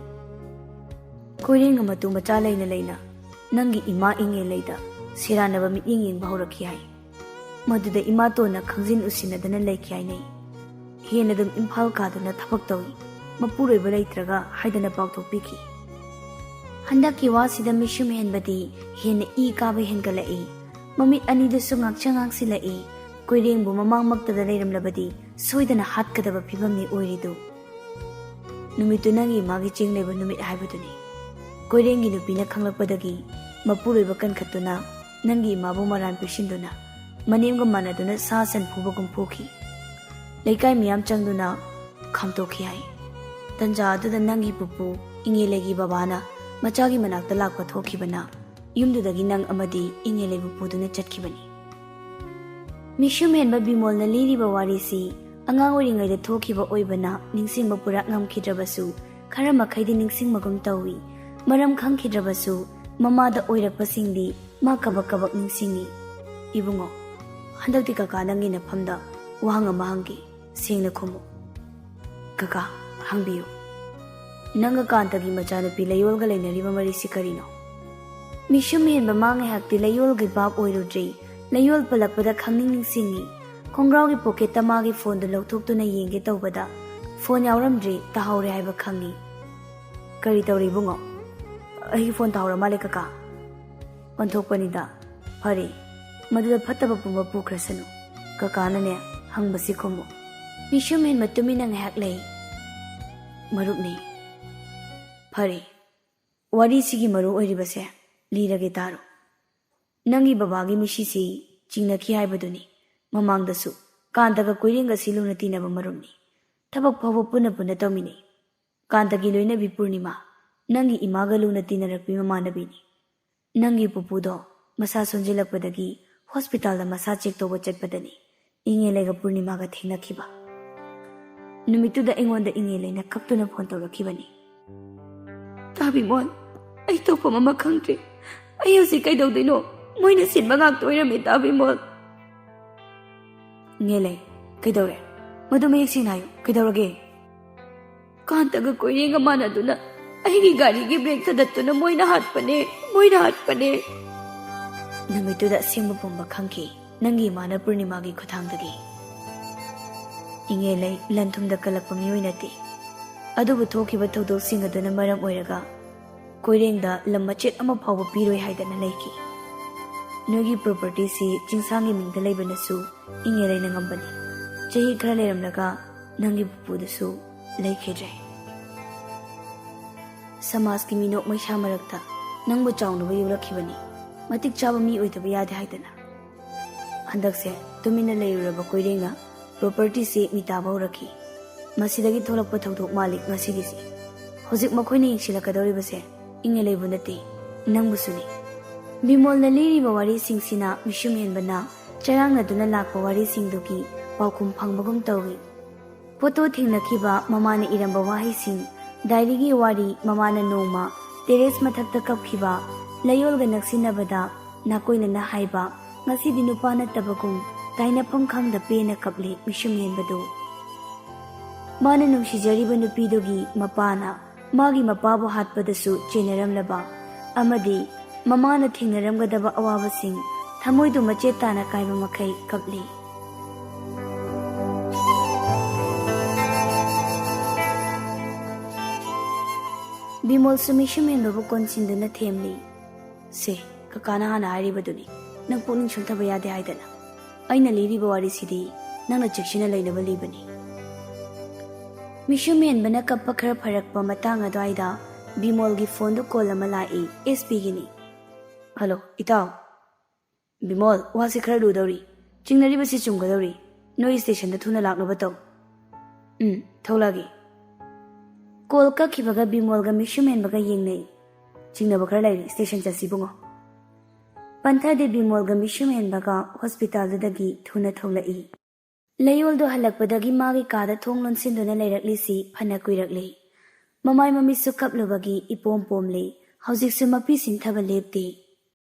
ꯀꯣꯏꯔꯦꯡꯅ ꯃꯇꯨ ꯃꯆꯥ ꯂꯩꯅ ꯂꯩꯅ ꯅꯪꯒꯤ ꯏꯃꯥ ꯏꯉꯦꯂꯩꯗ ꯁꯦꯔꯥꯟꯅꯕ ꯃꯤꯠꯌꯦꯡ ꯌꯦꯡꯕ ꯍꯧꯔꯛꯈꯤ ꯍꯥꯏ꯫ ꯃꯗꯨꯗ ꯏꯃꯥꯇꯣꯟꯅ ꯈꯪꯖꯤꯟ ꯎꯁꯤꯟꯅꯗꯅ ꯂꯩꯈꯤ ꯍꯥꯏꯅꯩ꯫ ꯍꯦꯟꯅ ꯑꯗꯨꯝ ꯏꯝꯐꯥꯜ ꯀꯥꯗꯨꯅ ꯊꯕꯛ ꯇꯧꯏ꯫ ꯃꯄꯨꯔꯣꯏꯕ ꯂꯩꯇ꯭ꯔꯒ ꯍꯥꯏꯗꯅ ꯄꯥꯎꯊꯣꯛꯄꯤꯈꯤ꯫ ꯍꯟꯗꯛꯀꯤ ꯋꯥꯁꯤꯗ ꯃꯤꯁꯨꯝ ꯍꯦꯟꯕꯗꯤ ꯍꯦꯟꯅ ꯏ ꯀꯥꯕ ꯍꯦꯟꯒꯠꯂꯛꯏ꯫ ꯃꯃꯤꯠ ꯑꯅꯤꯗꯨꯁꯨ ꯉꯥꯡꯁꯪ ꯉꯥꯡꯁꯤꯜꯂꯛꯏ꯫ ꯀꯣꯏꯔꯦꯡꯕꯨ ꯃꯃꯥꯡꯃꯛꯇꯗ ꯂꯩꯔꯝꯂꯕꯗꯤ ꯁꯣꯏꯗꯅ ꯍꯥꯠꯀꯗꯕ ꯐꯤꯕꯝꯅꯤ ꯑꯣꯏꯔꯤꯗꯨ꯫ ꯅꯨꯃꯤꯠꯇꯨ ꯅꯪꯒꯤ ꯏꯃꯥꯒꯤ ꯆꯦꯡ ꯂꯩꯕ ꯅꯨꯃꯤꯠ ꯍꯥꯏꯕꯗꯨꯅꯤ꯫ ꯀꯣꯏꯔꯦꯡꯒꯤ ꯅꯨꯄꯤꯅ ꯈꯪꯂꯛꯄꯗꯒꯤ ꯃꯄꯨꯔꯣꯏꯕ ꯀꯟꯈꯠꯇꯨꯅ ꯅꯪꯒꯤ ꯏꯃꯥꯕꯨ ꯃꯔꯥꯟ ꯄꯤꯁꯤꯟꯗꯨꯅ ꯃꯅꯦꯝꯒ ꯃꯥꯟꯅꯗꯨꯅ ꯁꯥ ꯁꯟ ꯐꯨꯕꯒꯨꯝ ꯐꯨꯈꯤ꯫ ꯂꯩꯀꯥꯏ ꯃꯤꯌꯥꯝ ꯆꯪꯗꯨꯅ ꯈꯥꯝꯇꯣꯛꯈꯤ ꯍꯥꯏ꯫ ꯇꯟꯖꯥ ꯑꯗꯨꯗ ꯅꯪꯒꯤ ꯄꯨꯄꯨ ꯏꯉꯦꯂꯩꯒꯤ ꯕꯕꯥꯅ ꯃꯆꯥꯒꯤ ꯃꯅꯥꯛꯇ ꯂꯥꯛꯄ ꯊꯣꯛꯈꯤꯕꯅ ꯌꯨꯝꯗꯨꯗꯒꯤ ꯅꯪ ꯑꯃꯗꯤ ꯏꯉꯦꯂꯩꯕꯨ ꯄꯨꯗꯨꯅ ꯆꯠꯈꯤꯕꯅꯤ꯫ ꯃꯤꯁꯨꯝ ꯍꯦꯟꯕ ꯕꯤꯃꯣꯜꯅ ꯂꯤꯔꯤꯕ ꯋꯥꯔꯤꯁꯤ ꯑꯉꯥꯡ ꯑꯣꯏꯔꯤꯉꯩꯗ ꯊꯣꯛꯈꯤꯕ ꯑꯣꯏꯕꯅ ꯅꯤꯡꯁꯤꯡꯕ ꯄꯨꯔꯥ ꯉꯝꯈꯤꯗ꯭ꯔꯕꯁꯨ ꯈꯔ ꯃꯈꯩꯗꯤ ꯅꯤꯡꯁꯤꯡꯕꯒꯨꯝ ꯇꯧꯏ꯫ ꯃꯔꯝ ꯈꯪꯈꯤꯗ꯭ꯔꯕꯁꯨ ꯃꯃꯥꯗ ꯑꯣꯏꯔꯛꯄꯁꯤꯡꯗꯤ ꯃꯥ ꯀꯕꯛ ꯀꯕꯛ ꯅꯤꯡꯁꯤꯡꯏ꯫ ꯏꯕꯨꯡꯉꯣ, ꯍꯟꯗꯛꯇꯤ ꯀꯀꯥ ꯅꯪꯒꯤ ꯅꯐꯝꯗ ꯋꯥꯍꯪ ꯑꯃ ꯍꯪꯒꯦ, ꯁꯦꯡꯅ ꯈꯨꯝꯃꯨ꯫ ꯀꯀꯥ, ꯍꯪꯕꯤꯌꯨ꯫ ꯅꯪꯒ ꯀꯥꯟꯇꯒꯤ ꯃꯆꯥꯅꯨꯄꯤ ꯂꯩꯌꯣꯜꯒ ꯂꯩꯅꯔꯤꯕ ꯃꯔꯤꯁꯤ ꯀꯔꯤꯅꯣ? ꯃꯤꯁꯨꯝ ꯍꯦꯟꯕ ꯃꯥ ꯉꯥꯏꯍꯥꯛꯇꯤ ꯂꯩꯌꯣꯜꯒꯤ ꯚꯥꯞ ꯑꯣꯏꯔꯨꯗ꯭ꯔꯦ꯫ ꯂꯩꯌꯣꯜ ꯄꯜꯂꯛꯄꯗ ꯈꯪꯅꯤꯡ ꯅꯤꯡꯁꯤꯡꯉꯤ꯫ ꯈꯣꯡꯒ꯭ꯔꯥꯎꯒꯤ ꯄꯣꯀꯦꯠꯇ ꯃꯥꯒꯤ ꯐꯣꯟꯗꯨ ꯂꯧꯊꯣꯛꯇꯨꯅ ꯌꯦꯡꯒꯦ ꯇꯧꯕꯗ ꯐꯣꯟ ꯌꯥꯎꯔꯝꯗ꯭ꯔꯦ꯫ ꯇꯥꯍꯧꯔꯦ ꯍꯥꯏꯕ ꯈꯪꯉꯤ꯫ "ꯀꯔꯤ ꯇꯧꯔꯤ ꯏꯕꯨꯡꯉꯣ?" "ꯑꯩꯒꯤ ꯐꯣꯟ ꯇꯥꯍꯧꯔ ꯃꯥꯜꯂꯦ ꯀꯀꯥ꯫" ꯑꯣꯟꯊꯣꯛꯄꯅꯤꯗ꯫ "ꯐꯔꯦ, ꯃꯗꯨꯗ ꯐꯠꯇꯕ ꯄꯨꯝꯕ ꯄꯨꯈ꯭ꯔꯁꯅꯨ꯫ ꯀꯀꯥꯅꯅꯦ ꯍꯪꯕꯁꯤ ꯈꯨꯝꯃꯨ꯫" ꯃꯤꯁꯨꯝ ꯍꯦꯟꯕ ꯇꯨꯃꯤꯟꯅ ꯉꯥꯏꯍꯥꯛ ꯂꯩ꯫ "ꯃꯔꯨꯞꯅꯤ꯫" "ꯐꯔꯦ, ꯋꯥꯔꯤꯁꯤꯒꯤ ꯃꯔꯨ ꯑꯣꯏꯔꯤꯕꯁꯦ ꯂꯤꯔꯒꯦ ꯇꯥꯔꯣ꯫ ꯅꯪꯒꯤ ꯕꯕꯥꯒꯤ ꯃꯤꯁꯤꯁꯤ ꯆꯤꯡꯅꯈꯤ ꯍꯥꯏꯕꯗꯨꯅꯤ꯫ ꯃꯃꯥꯡꯗꯁꯨ ꯀꯥꯟꯇꯒ ꯀꯣꯏꯔꯦꯡꯒꯁꯤ ꯂꯨꯅ ꯇꯤꯟꯅꯕ ꯃꯔꯨꯞꯅꯤ꯫ ꯊꯕꯛ ꯐꯥꯎꯕ ꯄꯨꯟꯅ ꯄꯨꯟꯅ ꯇꯧꯃꯤꯟꯅꯩ꯫ ꯀꯥꯟꯇꯒꯤ ꯂꯣꯏꯅꯕꯤ ꯄꯨꯔꯅꯤꯃꯥ, ꯅꯪꯒꯤ ꯏꯃꯥꯒ ꯂꯨꯅ ꯇꯤꯟꯅꯔꯛꯄꯤ ꯃꯃꯥꯟꯅꯕꯤꯅꯤ꯫ ꯅꯪꯒꯤ ꯄꯨꯄꯨꯗꯣ ꯃꯁꯥ ꯁꯣꯟꯖꯤꯜꯂꯛꯄꯗꯒꯤ ꯍꯣꯁꯄꯤꯇꯥꯜꯗ ꯃꯁꯥ ꯆꯦꯛ ꯇꯧꯕ ꯆꯠꯄꯗꯅꯤ ꯏꯉꯦꯂꯩꯒ ꯄꯨꯔꯅꯤꯃꯥꯒ ꯊꯦꯡꯅꯈꯤꯕ꯫ ꯅꯨꯃꯤꯠꯇꯨꯗ ꯑꯩꯉꯣꯟꯗ ꯏꯉꯦꯂꯩꯅ ꯀꯞꯇꯨꯅ ꯐꯣꯟ ꯇꯧꯔꯛꯈꯤꯕꯅꯤ꯫" "ꯇꯥꯕꯤꯃꯣꯜ, ꯑꯩ ꯇꯧꯐꯝ ꯑꯃ ꯈꯪꯗ꯭ꯔꯦ꯫ ꯑꯩ ꯍꯧꯖꯤꯛ ꯀꯩꯗꯧꯗꯣꯏꯅꯣ? ꯃꯣꯏꯅ ꯁꯤꯟꯕ ꯉꯥꯛꯇ ꯑꯣꯏꯔꯝꯃꯦ, ꯇꯥꯕꯤꯃꯣꯜ꯫" "ꯏꯉꯦꯂꯩ, ꯀꯩꯗꯧꯔꯦ? ꯃꯗꯨ ꯃꯌꯦꯛ ꯁꯦꯡꯅ ꯍꯥꯏꯌꯨ, ꯀꯩꯗꯧꯔꯒꯦ?" "ꯀꯥꯟꯇꯒ ꯀꯣꯏꯔꯦꯡꯒ ꯃꯥꯟꯅꯗꯨꯅ ꯑꯩꯒꯤ ꯒꯥꯔꯤꯒꯤ ꯕ꯭ꯔꯦꯛ ꯊꯗꯠꯇꯨꯅ ꯃꯣꯏꯅ ꯍꯥꯠꯄꯅꯦ, ꯃꯣꯏꯅ ꯍꯥꯠꯄꯅꯦ꯫" "ꯅꯨꯃꯤꯠꯇꯨꯗ ꯑꯁꯦꯡꯕ ꯄꯨꯝꯕ ꯈꯪꯈꯤ ꯅꯪꯒꯤ ꯏꯃꯥꯅ ꯄꯨꯔꯅꯤꯃꯥꯒꯤ ꯈꯨꯊꯥꯡꯗꯒꯤ꯫" ꯏꯉꯦꯂꯩ ꯂꯟ ꯊꯨꯝꯗ ꯀꯜꯂꯛꯄ ꯃꯤꯑꯣꯏ ꯅꯠꯇꯦ꯫ ꯑꯗꯨꯕꯨ ꯊꯣꯛꯈꯤꯕ ꯊꯧꯗꯣꯛꯁꯤꯡ ꯑꯗꯨꯅ ꯃꯔꯝ ꯑꯣꯏꯔꯒ ꯀꯣꯏꯔꯦꯡꯗ ꯂꯝ ꯃꯆꯦꯠ ꯑꯃ ꯐꯥꯎꯕ ꯄꯤꯔꯣꯏ ꯍꯥꯏꯗꯅ ꯂꯩꯈꯤ꯫ ꯅꯣꯏꯒꯤ ꯄ꯭ꯔꯣꯄꯔꯇꯤꯁꯤ ꯆꯤꯡꯁꯥꯡꯒꯤ ꯃꯤꯡꯗ ꯂꯩꯕꯅꯁꯨ ꯏꯉꯦꯂꯩꯅ ꯉꯝꯕꯅꯤ꯫ ꯆꯍꯤ ꯈꯔ ꯂꯩꯔꯝꯂꯒ ꯅꯪꯒꯤ ꯄꯨꯄꯨꯗꯨꯁꯨ ꯂꯩꯈꯤꯗ꯭ꯔꯦ꯫ ꯁꯃꯥꯖꯀꯤ ꯃꯤꯅꯣꯛ ꯃꯩꯁꯥ ꯃꯔꯛꯇ ꯅꯪꯕꯨ ꯆꯥꯎꯅꯕ ꯌꯣꯛꯂꯛꯈꯤꯕꯅꯤ꯫ ꯃꯇꯤꯛ ꯆꯥꯕ ꯃꯤ ꯑꯣꯏꯗꯕ ꯌꯥꯗꯦ ꯍꯥꯏꯗꯅ꯫ ꯍꯟꯗꯛꯁꯦ ꯇꯨꯃꯤꯟꯅ ꯂꯩꯔꯨꯔꯕ ꯀꯣꯏꯔꯦꯡꯅ ꯄ꯭ꯔꯣꯄꯔꯇꯤꯁꯤ ꯃꯤꯇꯥꯕ ꯍꯧꯔꯛꯈꯤ꯫ ꯃꯁꯤꯗꯒꯤ ꯊꯣꯛꯂꯛꯄ ꯊꯧꯗꯣꯛ ꯃꯥꯜꯂꯤ ꯉꯁꯤꯒꯤꯁꯤ꯫ ꯍꯧꯖꯤꯛ ꯃꯈꯣꯏꯅ ꯌꯦꯡꯁꯤꯜꯂꯛꯀꯗꯧꯔꯤꯕꯁꯦ ꯏꯉꯦꯂꯩꯕꯨ ꯅꯠꯇꯦ, ꯅꯪꯕꯨꯁꯨꯅꯤ꯫ ꯕꯤꯃꯣꯜꯅ ꯂꯤꯔꯤꯕ ꯋꯥꯔꯤꯁꯤꯡꯁꯤꯅ ꯃꯤꯁꯨꯝ ꯍꯦꯟꯕꯅ ꯆꯔꯥꯡꯅꯗꯨꯅ ꯂꯥꯛꯄ ꯋꯥꯔꯤꯁꯤꯡꯗꯨꯒꯤ ꯄꯥꯎꯈꯨꯝ ꯐꯪꯕꯒꯨꯝ ꯇꯧꯏ꯫ ꯐꯣꯇꯣ ꯊꯦꯡꯅꯈꯤꯕ, ꯃꯃꯥꯅ ꯏꯔꯝꯕ ꯋꯥꯍꯩꯁꯤꯡ, ꯗꯥꯏꯔꯤꯒꯤ ꯋꯥꯔꯤ, ꯃꯃꯥꯅ ꯅꯣꯡꯃ ꯇꯦꯔꯦꯁ ꯃꯊꯛꯇ ꯀꯞꯈꯤꯕ, ꯂꯩꯌꯣꯜꯒ ꯅꯛꯁꯤꯟꯅꯕꯗ ꯅꯥꯀꯣꯏꯅꯅ ꯍꯥꯏꯕ, ꯉꯁꯤꯗꯤ ꯅꯨꯄꯥ ꯅꯠꯇꯕꯒꯨꯝ ꯇꯥꯏꯅꯐꯝ ꯈꯪꯗ ꯄꯦꯟꯅ ꯀꯞꯂꯤ ꯃꯤꯁꯨꯝ ꯍꯦꯟꯕꯗꯨ꯫ ꯃꯥꯅ ꯅꯨꯡꯁꯤꯖꯔꯤꯕ ꯅꯨꯄꯤꯗꯨꯒꯤ ꯃꯄꯥꯅ ꯃꯥꯒꯤ ꯃꯄꯥꯕꯨ ꯍꯥꯠꯄꯗꯁꯨ ꯆꯦꯟꯅꯔꯝꯂꯕ ꯑꯃꯗꯤ ꯃꯃꯥꯅ ꯊꯦꯡꯅꯔꯝꯒꯗꯕ ꯑꯋꯥꯕꯁꯤꯡ, ꯊꯃꯣꯏꯗꯨ ꯃꯆꯦꯠ ꯇꯥꯅ ꯀꯥꯏꯕ ꯃꯈꯩ ꯀꯞꯂꯤ꯫ ꯕꯤꯃꯣꯜꯁꯨ ꯃꯤꯁꯨꯝ ꯍꯦꯟꯕꯕꯨ ꯀꯣꯟꯁꯤꯟꯗꯨꯅ ꯊꯦꯝꯂꯤ꯫ "ꯁꯦ, ꯀꯀꯥꯅ ꯍꯥꯟꯅ ꯍꯥꯏꯔꯤꯕꯗꯨꯅꯤ, ꯅꯪ ꯄꯨꯛꯅꯤꯡ ꯁꯣꯟꯊꯕ ꯌꯥꯗꯦ ꯍꯥꯏꯗꯅ꯫ ꯑꯩꯅ ꯂꯤꯔꯤꯕ ꯋꯥꯔꯤꯁꯤꯗꯤ ꯅꯪꯅ ꯆꯦꯛꯁꯤꯟꯅ ꯂꯩꯅꯕ ꯂꯤꯕꯅꯤ꯫" ꯃꯤꯁꯨꯝ ꯍꯦꯟꯕꯅ ꯀꯞꯄ ꯈꯔ ꯐꯔꯛꯄ ꯃꯇꯥꯡ ꯑꯗꯨꯋꯥꯏꯗ ꯕꯤꯃꯣꯜꯒꯤ ꯐꯣꯟꯗꯨ ꯀꯣꯜ ꯑꯃ ꯂꯥꯛꯏ꯫ "ꯑꯦꯁ ꯄꯤꯒꯤꯅꯤ꯫" "ꯍꯜꯂꯣ, ꯏꯇꯥꯎ꯫" "ꯕꯤꯃꯣꯜ, ꯋꯥꯁꯤ ꯈꯔ ꯂꯨꯗꯧꯔꯤ꯫ ꯆꯤꯡꯅꯔꯤꯕꯁꯤ ꯆꯨꯝꯒꯗꯧꯔꯤ꯫ ꯅꯣꯏ ꯁ꯭ꯇꯦꯁꯟꯗ ꯊꯨꯅ ꯂꯥꯛꯅꯕ ꯇꯧ꯫" "ꯎꯝ, ꯊꯣꯛꯂꯛꯑꯒꯦ꯫" ꯀꯣꯜ ꯀꯛꯈꯤꯕꯒ ꯕꯤꯃꯣꯜꯒ ꯃꯤꯁꯨꯝ ꯍꯦꯟꯕꯒ ꯌꯦꯡꯅꯩ꯫ "ꯆꯤꯡꯅꯕ ꯈꯔ ꯂꯩꯔꯤ, ꯁ꯭ꯇꯦꯁꯟ ꯆꯠꯁꯤ ꯏꯕꯨꯡꯉꯣ꯫" ꯄꯟꯊꯗꯦ ꯕꯤꯃꯣꯜꯒ ꯃꯤꯁꯨꯝ ꯍꯦꯟꯕꯒ ꯍꯣꯁꯄꯤꯇꯥꯜꯗꯨꯗꯒꯤ ꯊꯨꯅ ꯊꯣꯛꯂꯛꯏ꯫ ꯂꯩꯌꯣꯜꯗꯣ ꯍꯜꯂꯛꯄꯗꯒꯤ ꯃꯥꯒꯤ ꯀꯥꯗ ꯊꯣꯡ ꯂꯣꯟꯁꯤꯟꯗꯨꯅ ꯂꯩꯔꯛꯂꯤꯁꯤ ꯐꯅ ꯀꯨꯏꯔꯛꯂꯦ꯫ ꯃꯃꯥꯏ ꯃꯃꯤꯠꯁꯨ ꯀꯞꯂꯨꯕꯒꯤ ꯏꯄꯣꯝ ꯄꯣꯝꯂꯦ꯫ ꯍꯧꯖꯤꯛꯁꯨ ꯃꯄꯤ ꯁꯤꯟꯊꯕ ꯂꯦꯞꯇꯦ꯫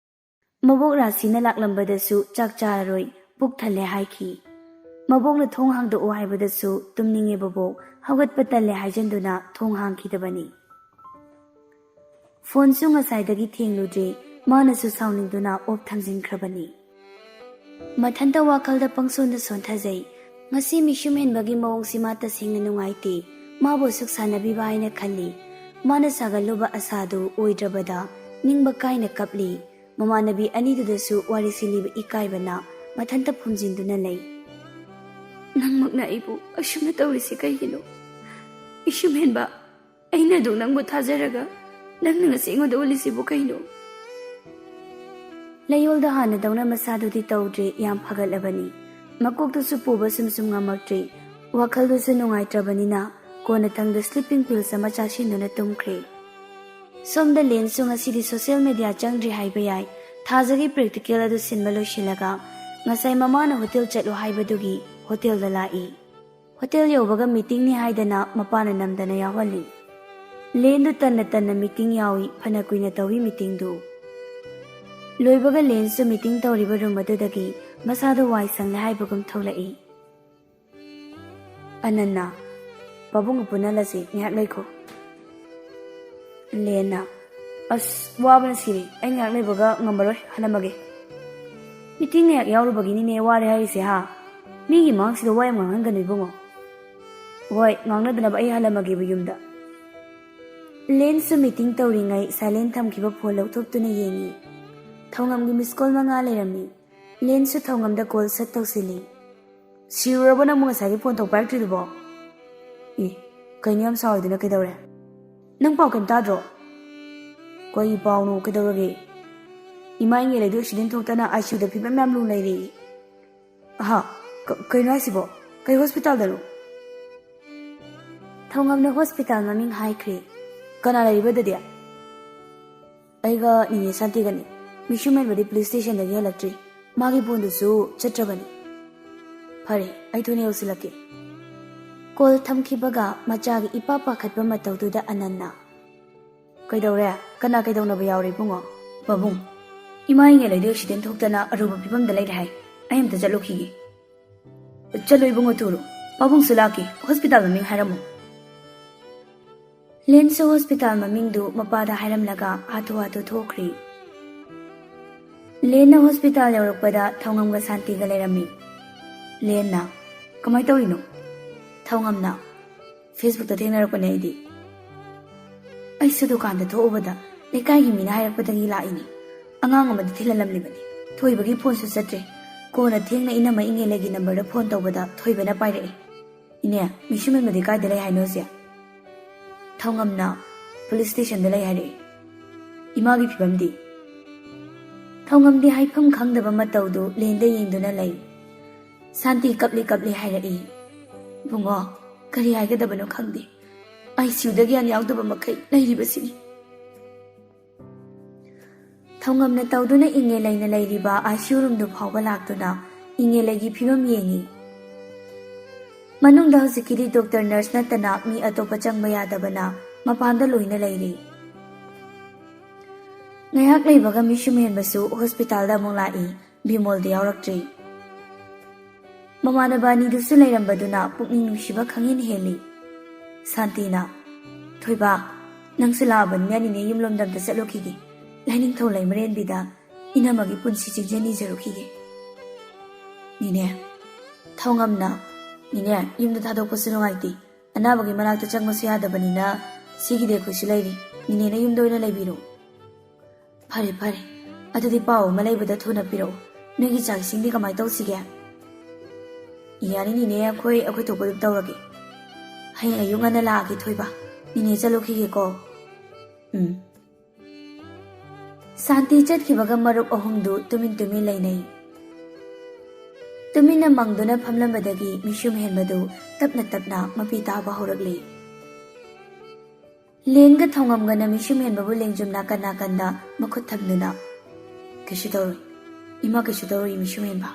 ꯃꯕꯣꯛ ꯔꯥꯁꯤꯅ ꯂꯥꯛꯂꯝꯕꯗꯁꯨ ꯆꯥꯛ ꯆꯥꯔꯔꯣꯏ, ꯄꯨꯛ ꯊꯜꯂꯦ ꯍꯥꯏꯈꯤ꯫ ꯃꯕꯣꯛꯅ ꯊꯣꯡ ꯍꯥꯡꯗꯣꯛꯑꯣ ꯍꯥꯏꯕꯗꯁꯨ ꯇꯨꯝꯅꯤꯡꯉꯦ ꯕꯣꯕꯣꯛ, ꯍꯧꯒꯠꯄ ꯇꯜꯂꯦ ꯍꯥꯏꯖꯟꯗꯨꯅ ꯊꯣꯡ ꯍꯥꯡꯈꯤꯗꯕꯅꯤ꯫ ꯐꯣꯟꯁꯨ ꯉꯁꯥꯏꯗꯒꯤ ꯊꯦꯡꯂꯨꯗ꯭ꯔꯦ, ꯃꯥꯅꯁꯨ ꯁꯥꯎꯅꯤꯡꯗꯨꯅ ꯑꯣꯐ ꯊꯝꯖꯤꯟꯈ꯭ꯔꯕꯅꯤ꯫ ꯃꯊꯟꯇ ꯋꯥꯈꯜꯗ ꯄꯪꯁꯣꯟꯗ ꯁꯣꯟꯊꯖꯩ꯫ ꯉꯁꯤ ꯃꯤꯁꯨꯝ ꯍꯦꯟꯕꯒꯤ ꯃꯑꯣꯡꯁꯤ ꯃꯥ ꯇꯁꯦꯡꯅ ꯅꯨꯡꯉꯥꯏꯇꯦ꯫ ꯃꯥꯕꯨ ꯑꯁꯨꯛ ꯁꯥꯟꯅꯕꯤꯕ ꯍꯥꯏꯅ ꯈꯜꯂꯤ꯫ ꯃꯥꯅ ꯁꯥꯒꯠꯂꯨꯕ ꯑꯁꯥꯗꯨ ꯑꯣꯏꯗ꯭ꯔꯕꯗ ꯅꯤꯡꯕ ꯀꯥꯏꯅ ꯀꯞꯂꯤ꯫ ꯃꯃꯥꯟꯅꯕꯤ ꯑꯅꯤꯗꯨꯗꯁꯨ ꯋꯥꯔꯤꯁꯤ ꯂꯤꯕ ꯏꯀꯥꯏꯕꯅ ꯃꯊꯟꯇ ꯐꯨꯝꯖꯤꯟꯗꯨꯅ ꯂꯩ꯫ "ꯅꯪꯃꯛꯅ ꯑꯩꯕꯨ ꯑꯁꯨꯝꯅ ꯇꯧꯔꯤꯁꯤ ꯀꯩꯒꯤꯅꯣ? ꯏꯁꯨꯝ ꯍꯦꯟꯕ, ꯑꯩꯅ ꯑꯗꯨꯛ ꯅꯪꯕꯨ ꯊꯥꯖꯔꯒ ꯅꯪꯅ ꯉꯁꯤ ꯑꯩꯉꯣꯟꯗ ꯎꯠꯂꯤꯁꯤꯕꯨ ꯀꯩꯅꯣ?" ꯂꯩꯌꯣꯜꯗꯣ ꯍꯥꯟꯅꯗꯧꯅ ꯃꯁꯥꯗꯨꯗꯤ ꯇꯧꯗ꯭ꯔꯦ, ꯌꯥꯝ ꯐꯒꯠꯂꯕꯅꯤ꯫ ꯃꯀꯣꯛꯇꯨꯁꯨ ꯄꯨꯕ ꯁꯨꯝ ꯁꯨꯝ ꯉꯝꯃꯛꯇ꯭ꯔꯦ꯫ ꯋꯥꯈꯜꯗꯨꯁꯨ ꯅꯨꯡꯉꯥꯏꯇ꯭ꯔꯕꯅꯤꯅ ꯀꯣꯟꯅꯊꯪꯗ sleeping pills ꯑꯃ ꯆꯥꯁꯤꯟꯗꯨꯅ ꯇꯨꯝꯈ꯭ꯔꯦ꯫ ꯁꯣꯝꯗ ꯂꯦꯟꯁꯨ ꯉꯁꯤꯗꯤ social media ꯆꯪꯗ꯭ꯔꯤ ꯍꯥꯏꯕ ꯌꯥꯏ꯫ ꯊꯥꯖꯒꯤ practical ꯑꯗꯨ ꯁꯤꯟꯕ ꯂꯣꯏꯁꯤꯜꯂꯒ ꯉꯁꯥꯏ ꯃꯃꯥꯅ ꯍꯣꯇꯦꯜ ꯆꯠꯂꯨ ꯍꯥꯏꯕꯗꯨꯒꯤ ꯍꯣꯇꯦꯜꯗ ꯂꯥꯛꯏ꯫ ꯍꯣꯇꯦꯜ ꯌꯧꯕꯒ meetingꯅꯤ ꯍꯥꯏꯗꯅ ꯃꯄꯥꯅ ꯅꯝꯗꯅ ꯌꯥꯎꯍꯜꯂꯤ꯫ ꯂꯦꯟꯗꯨ ꯇꯟꯅ ꯇꯟꯅ meeting ꯌꯥꯎꯏ, ꯐꯅ ꯀꯨꯏꯅ ꯇꯧꯏ meetingꯗꯨ꯫ ꯂꯣꯏꯕꯒ ꯂꯦꯟꯁꯨ meeting ꯇꯧꯔꯤꯕ room ꯑꯗꯨꯗꯒꯤ ꯃꯁꯥꯗꯨ ꯋꯥꯏ ꯁꯪꯂꯦ ꯍꯥꯏꯕꯒꯨꯝ ꯊꯣꯛꯂꯛꯏ꯫ ꯑꯅꯟꯅ, "ꯄꯥꯕꯨꯡꯒ ꯄꯨꯟꯅꯜꯂꯁꯤ, ꯉꯥꯏꯍꯥꯛ ꯂꯩꯈꯣ꯫" ꯂꯦꯟꯅ, ꯑꯁ, ꯋꯥꯕꯅ ꯁꯤꯔꯦ꯫ ꯑꯩ ꯉꯥꯏꯍꯥꯛ ꯂꯩꯕꯒ ꯉꯝꯃꯔꯣꯏ, ꯍꯜꯂꯝꯃꯒꯦ꯫ ꯃꯤꯇꯤꯡ ꯉꯥꯏꯍꯥꯛ ꯌꯥꯎꯔꯨꯕꯒꯤꯅꯤꯅꯦ ꯋꯥꯔꯦ ꯍꯥꯏꯔꯤꯁꯦ, ꯍꯥ? ꯃꯤꯒꯤ ꯃꯥꯡꯁꯤꯗ ꯋꯥ ꯌꯥꯝ ꯉꯥꯡꯍꯟꯒꯅꯨ, ꯏꯕꯨꯡꯉꯣ꯫ ꯍꯣꯏ, ꯉꯥꯡꯅꯗꯅꯕ ꯑꯩ ꯍꯜꯂꯝꯃꯒꯦꯕ ꯌꯨꯝꯗ꯫ ꯂꯦꯟꯁꯨ ꯃꯤꯇꯤꯡ ꯇꯧꯔꯤꯉꯩ ꯁꯥꯏꯂꯦꯟ ꯊꯝꯈꯤꯕ ꯐꯣꯟ ꯂꯧꯊꯣꯛꯇꯨꯅ ꯌꯦꯡꯉꯤ꯫ ꯊꯧꯉꯝꯒꯤ ꯃꯤꯁ ꯀꯣꯜ ꯃꯉꯥ ꯂꯩꯔꯝꯃꯤ꯫ ꯂꯦꯟꯁꯨ ꯊꯧꯉꯝꯗ ꯀꯣꯜ ꯁꯠ ꯇꯧꯁꯤꯜꯂꯤ꯫ "ꯁꯤꯔꯨꯔꯕꯣ ꯅꯪꯕꯨ ꯉꯁꯥꯏꯒꯤ ꯐꯣꯟ ꯇꯧ ꯄꯥꯏꯔꯛꯇ꯭ꯔꯤꯗꯨꯕꯣ?" "ꯑꯦ, ꯀꯩꯅꯣ ꯌꯥꯝ ꯁꯥꯎꯔꯤꯗꯨꯅ ꯀꯩꯗꯧꯔꯦ? ꯅꯪ ꯄꯥꯎ ꯀꯩꯝ ꯇꯥꯗ꯭ꯔꯣ?" "ꯀꯩ ꯄꯥꯎꯅꯣ? ꯀꯩꯗꯧꯔꯒꯦ?" "ꯏꯃꯥ ꯏꯉꯦꯂꯩꯗꯨ ꯑꯦꯛꯁꯤꯗꯦꯟ ꯊꯣꯛꯇꯅ ꯑꯥꯏ ꯁꯤ ꯌꯨꯗ ꯐꯤꯕꯝ ꯌꯥꯝ ꯂꯨꯅ ꯂꯩꯔꯦ꯫" "ꯑꯍꯥ, ꯀ-, ꯀꯩꯅꯣ ꯍꯥꯏꯁꯤꯕꯣ? ꯀꯩ ꯍꯣꯁꯄꯤꯇꯥꯜꯗꯅꯣ?" ꯊꯧꯉꯝꯅ ꯍꯣꯁꯄꯤꯇꯥꯜ ꯃꯃꯤꯡ ꯍꯥꯏꯈ꯭ꯔꯦ꯫ "ꯀꯅꯥ ꯂꯩꯔꯤꯕꯗꯗꯤ?" "ꯑꯩꯒ ꯅꯤꯅꯦ ꯁꯥꯟꯇꯤꯒꯅꯤ꯫ ꯃꯤꯁꯨ ꯃꯦꯟꯕꯗꯤ ꯄꯨꯂꯤꯁ ꯁ꯭ꯇꯦꯁꯟꯗꯒꯤ ꯍꯜꯂꯛꯇ꯭ꯔꯤ꯫ ꯃꯥꯒꯤ ꯐꯣꯟꯗꯨꯁꯨ ꯆꯠꯇ꯭ꯔꯕꯅꯤ꯫" "ꯐꯔꯦ, ꯑꯩ ꯊꯨꯅ ꯌꯧꯁꯤꯜꯂꯛꯀꯦ꯫" ꯀꯣꯜ ꯊꯝꯈꯤꯕꯒ ꯃꯆꯥꯒꯤ ꯏꯄꯥ ꯄꯥꯈꯠꯄ ꯃꯇꯧꯗꯨꯗ ꯑꯅꯟꯅ, "ꯀꯩꯗꯧꯔꯦ? ꯀꯅꯥ ꯀꯩꯗꯧꯅꯕ ꯌꯥꯎꯔꯦ ꯏꯕꯨꯡꯉꯣ?" "ꯄꯥꯕꯨꯡ, ꯏꯃꯥ ꯏꯉꯦꯂꯩꯗꯨ ꯑꯦꯛꯁꯤꯗꯦꯟ ꯊꯣꯛꯇꯅ ꯑꯔꯨꯕ ꯐꯤꯕꯝꯗ ꯂꯩꯔꯦ ꯍꯥꯏ꯫ ꯑꯩ ꯑꯝꯇ ꯆꯠꯂꯨꯈꯤꯒꯦ꯫" "ꯆꯠꯂꯣ ꯏꯕꯨꯡꯉꯣ, ꯊꯨꯔꯣ꯫ ꯄꯥꯕꯨꯡꯁꯨ ꯂꯥꯛꯀꯦ꯫ ꯍꯣꯁꯄꯤꯇꯥꯜ ꯃꯃꯤꯡ ꯍꯥꯏꯔꯝꯃꯨ꯫" ꯂꯦꯟꯁꯨ ꯍꯣꯁꯄꯤꯇꯥꯜ ꯃꯃꯤꯡꯗꯨ ꯃꯄꯥꯗ ꯍꯥꯏꯔꯝꯂꯒ ꯍꯥꯊꯨ ꯍꯥꯊꯨ ꯊꯣꯛꯈ꯭ꯔꯤ꯫ ꯂꯦꯟꯅ ꯍꯣꯁꯄꯤꯇꯥꯜ ꯌꯧꯔꯛꯄꯗ ꯊꯧꯉꯝꯒ ꯁꯥꯟꯇꯤꯒ ꯂꯩꯔꯝꯃꯤ꯫ ꯂꯦꯟꯅ, "ꯀꯃꯥꯏ ꯇꯧꯔꯤꯅꯣ?" ꯊꯧꯉꯝꯅ, "ꯐꯦꯁꯕꯨꯛꯇ ꯊꯦꯡꯅꯔꯛꯄꯅꯦ ꯑꯩꯗꯤ꯫ ꯑꯩꯁꯨ ꯗꯨꯀꯥꯟꯗ ꯊꯣꯛꯎꯕꯗ ꯂꯩꯀꯥꯏꯒꯤ ꯃꯤꯅ ꯍꯥꯏꯔꯛꯄꯗꯒꯤ ꯂꯥꯛꯏꯅꯤ꯫ ꯑꯉꯥꯡ ꯑꯃꯗꯤ ꯊꯤꯜꯍꯜꯂꯝꯂꯤꯕꯅꯤ꯫ ꯊꯣꯏꯕꯒꯤ ꯐꯣꯟꯁꯨ ꯆꯠꯇ꯭ꯔꯦ꯫ ꯀꯣꯟꯅ ꯊꯦꯡꯅ ꯏꯅꯝꯃ ꯏꯉꯦꯂꯩꯒꯤ ꯅꯝꯕꯔꯗ ꯐꯣꯟ ꯇꯧꯕꯗ ꯊꯣꯏꯕꯅ ꯄꯥꯏꯔꯛꯑꯦ꯫" "ꯏꯅꯦ, ꯃꯤꯁꯨ ꯃꯦꯟꯕꯗꯤ ꯀꯥꯏꯗ ꯂꯩ ꯍꯥꯏꯅꯣ ꯍꯧꯖꯤꯛ?" ꯊꯧꯉꯝꯅ, "ꯄꯨꯂꯤꯁ ꯁ꯭ꯇꯦꯁꯟꯗ ꯂꯩ ꯍꯥꯏꯔꯛꯑꯦ꯫" "ꯏꯃꯥꯒꯤ ꯐꯤꯕꯝꯗꯤ?" ꯊꯧꯉꯝꯗꯤ ꯍꯥꯏꯐꯝ ꯈꯪꯗꯕ ꯃꯇꯧꯗꯨ ꯂꯦꯟꯗ ꯌꯦꯡꯗꯨꯅ ꯂꯩ꯫ ꯁꯥꯟꯇꯤ ꯀꯞꯂꯤ ꯀꯞꯂꯤ ꯍꯥꯏꯔꯛꯏ, "ꯏꯕꯨꯡꯉꯣ, ꯀꯔꯤ ꯍꯥꯏꯒꯗꯕꯅꯣ ꯈꯪꯗꯦ꯫ ꯑꯥꯏ ꯁꯤ ꯌꯨꯗ ꯒ꯭ꯌꯥꯟ ꯌꯥꯎꯗꯕ ꯃꯈꯩ ꯂꯩꯔꯤꯕꯁꯤꯅꯤ꯫" ꯊꯧꯉꯝꯅ ꯇꯧꯗꯨꯅ ꯏꯉꯦꯂꯩꯅ ꯂꯩꯔꯤꯕ ꯑꯥꯏ ꯁꯤ ꯌꯨ ꯔꯨꯝꯗꯨ ꯐꯥꯎꯕ ꯂꯥꯛꯇꯨꯅ ꯏꯉꯦꯂꯩꯒꯤ ꯐꯤꯕꯝ ꯌꯦꯡꯉꯤ꯫ ꯃꯅꯨꯡꯗ ꯍꯧꯖꯤꯛꯀꯤꯗꯤ ꯗꯣꯛꯇꯔ, ꯅꯔꯁ ꯅꯠꯇꯅ ꯃꯤ ꯑꯇꯣꯞꯄ ꯆꯪꯕ ꯌꯥꯗꯕꯅ ꯃꯄꯥꯟꯗ ꯂꯣꯏꯅ ꯂꯩꯔꯤ꯫ ꯉꯥꯏꯍꯥꯛ ꯂꯩꯕꯒ ꯃꯤꯁꯨ ꯃꯦꯟꯕꯁꯨ ꯍꯣꯁꯄꯤꯇꯥꯜꯗ ꯑꯃꯨꯛ ꯂꯥꯛꯏ꯫ ꯕꯤꯃꯣꯜꯗꯤ ꯌꯥꯎꯔꯛꯇ꯭ꯔꯤ꯫ ꯃꯃꯥꯟꯅꯕ ꯑꯅꯤꯗꯨꯁꯨ ꯂꯩꯔꯝꯕꯗꯨꯅ ꯄꯨꯛꯅꯤꯡ ꯅꯨꯡꯁꯤꯕ ꯈꯪꯍꯦꯟ ꯍꯦꯜꯂꯤ꯫ ꯁꯥꯟꯇꯤꯅ, "ꯊꯣꯏꯕ, ꯅꯪꯁꯨ ꯂꯥꯛꯑꯕꯅꯤꯅ ꯅꯤꯅꯦ ꯌꯨꯝꯂꯣꯝꯗ ꯑꯝꯇ ꯆꯠꯂꯨꯈꯤꯒꯦ꯫ ꯂꯥꯏꯅꯤꯡꯊꯧ ꯂꯩꯃꯔꯦꯟꯕꯤꯗ ꯏꯅꯝꯃꯒꯤ ꯄꯨꯟꯁꯤ ꯆꯤꯡꯖꯦꯜ ꯅꯤꯖꯔꯨꯈꯤꯒꯦ꯫ ꯅꯤꯅꯦ, ꯊꯧꯉꯝꯅ, ꯅꯤꯅꯦ, ꯌꯨꯝꯗ ꯊꯥꯗꯣꯛꯄꯁꯨ ꯅꯨꯡꯉꯥꯏꯇꯦ꯫ ꯑꯅꯥꯕꯒꯤ ꯃꯅꯥꯛꯇ ꯆꯪꯕꯁꯨ ꯌꯥꯗꯕꯅꯤꯅ ꯁꯤꯒꯤꯗꯤ ꯑꯩꯈꯣꯏꯁꯨ ꯂꯩꯔꯤ꯫ ꯅꯤꯅꯦꯅ ꯌꯨꯝꯗ ꯑꯣꯏꯅ ꯂꯩꯕꯤꯔꯣ꯫ ꯐꯔꯦ, ꯐꯔꯦ꯫ ꯑꯗꯨꯗꯤ ꯄꯥꯎ ꯑꯃ ꯂꯩꯕꯗ ꯊꯨꯅ ꯄꯤꯔꯛꯎ꯫ ꯅꯣꯏꯒꯤ ꯆꯥꯛ ꯏꯁꯤꯡꯗꯤ ꯀꯃꯥꯏꯅ ꯇꯧꯁꯤꯒꯦ? ꯌꯥꯅꯤ ꯅꯤꯅꯦ, ꯑꯩꯈꯣꯏ, ꯑꯩꯈꯣꯏ ꯊꯣꯛꯄ ꯑꯗꯨꯝ ꯇꯧꯔꯒꯦ꯫ ꯍꯌꯦꯡ ꯑꯌꯨꯛ ꯉꯟꯅ ꯂꯥꯛꯑꯒꯦ ꯊꯣꯏꯕ꯫ ꯅꯤꯅꯦ ꯆꯠꯂꯨꯈꯤꯒꯦꯀꯣ꯫ ꯎꯝ꯫ ꯁꯥꯟꯇꯤ ꯆꯠꯈꯤꯕꯒ ꯃꯔꯨꯞ ꯑꯍꯨꯝꯗꯨ ꯇꯨꯃꯤꯟ ꯇꯨꯃꯤꯟ ꯂꯩꯅꯩ꯫ ꯇꯨꯃꯤꯟꯅ ꯃꯪꯗꯨꯅ ꯐꯝꯂꯝꯕꯗꯒꯤ ꯃꯤꯁꯨꯝ ꯍꯦꯟꯕꯗꯨ ꯇꯞꯅ ꯇꯞꯅ ꯃꯄꯤ ꯇꯥꯕ ꯍꯧꯔꯛꯂꯤ꯫ ꯂꯦꯟꯒ ꯊꯧꯉꯝꯒꯅ ꯃꯤꯁꯨꯝ ꯍꯦꯟꯕꯕꯨ ꯂꯦꯡꯖꯨꯝ ꯅꯥꯀꯟ ꯅꯥꯀꯟꯗ ꯃꯈꯨꯠ ꯊꯝꯗꯨꯅ, "ꯀꯩꯁꯨ ꯇꯧꯔꯣꯏ, ꯏꯃꯥ, ꯀꯩꯁꯨ ꯇꯧꯔꯣꯏ, ꯃꯤꯁꯨꯝ ꯍꯦꯟꯕ꯫"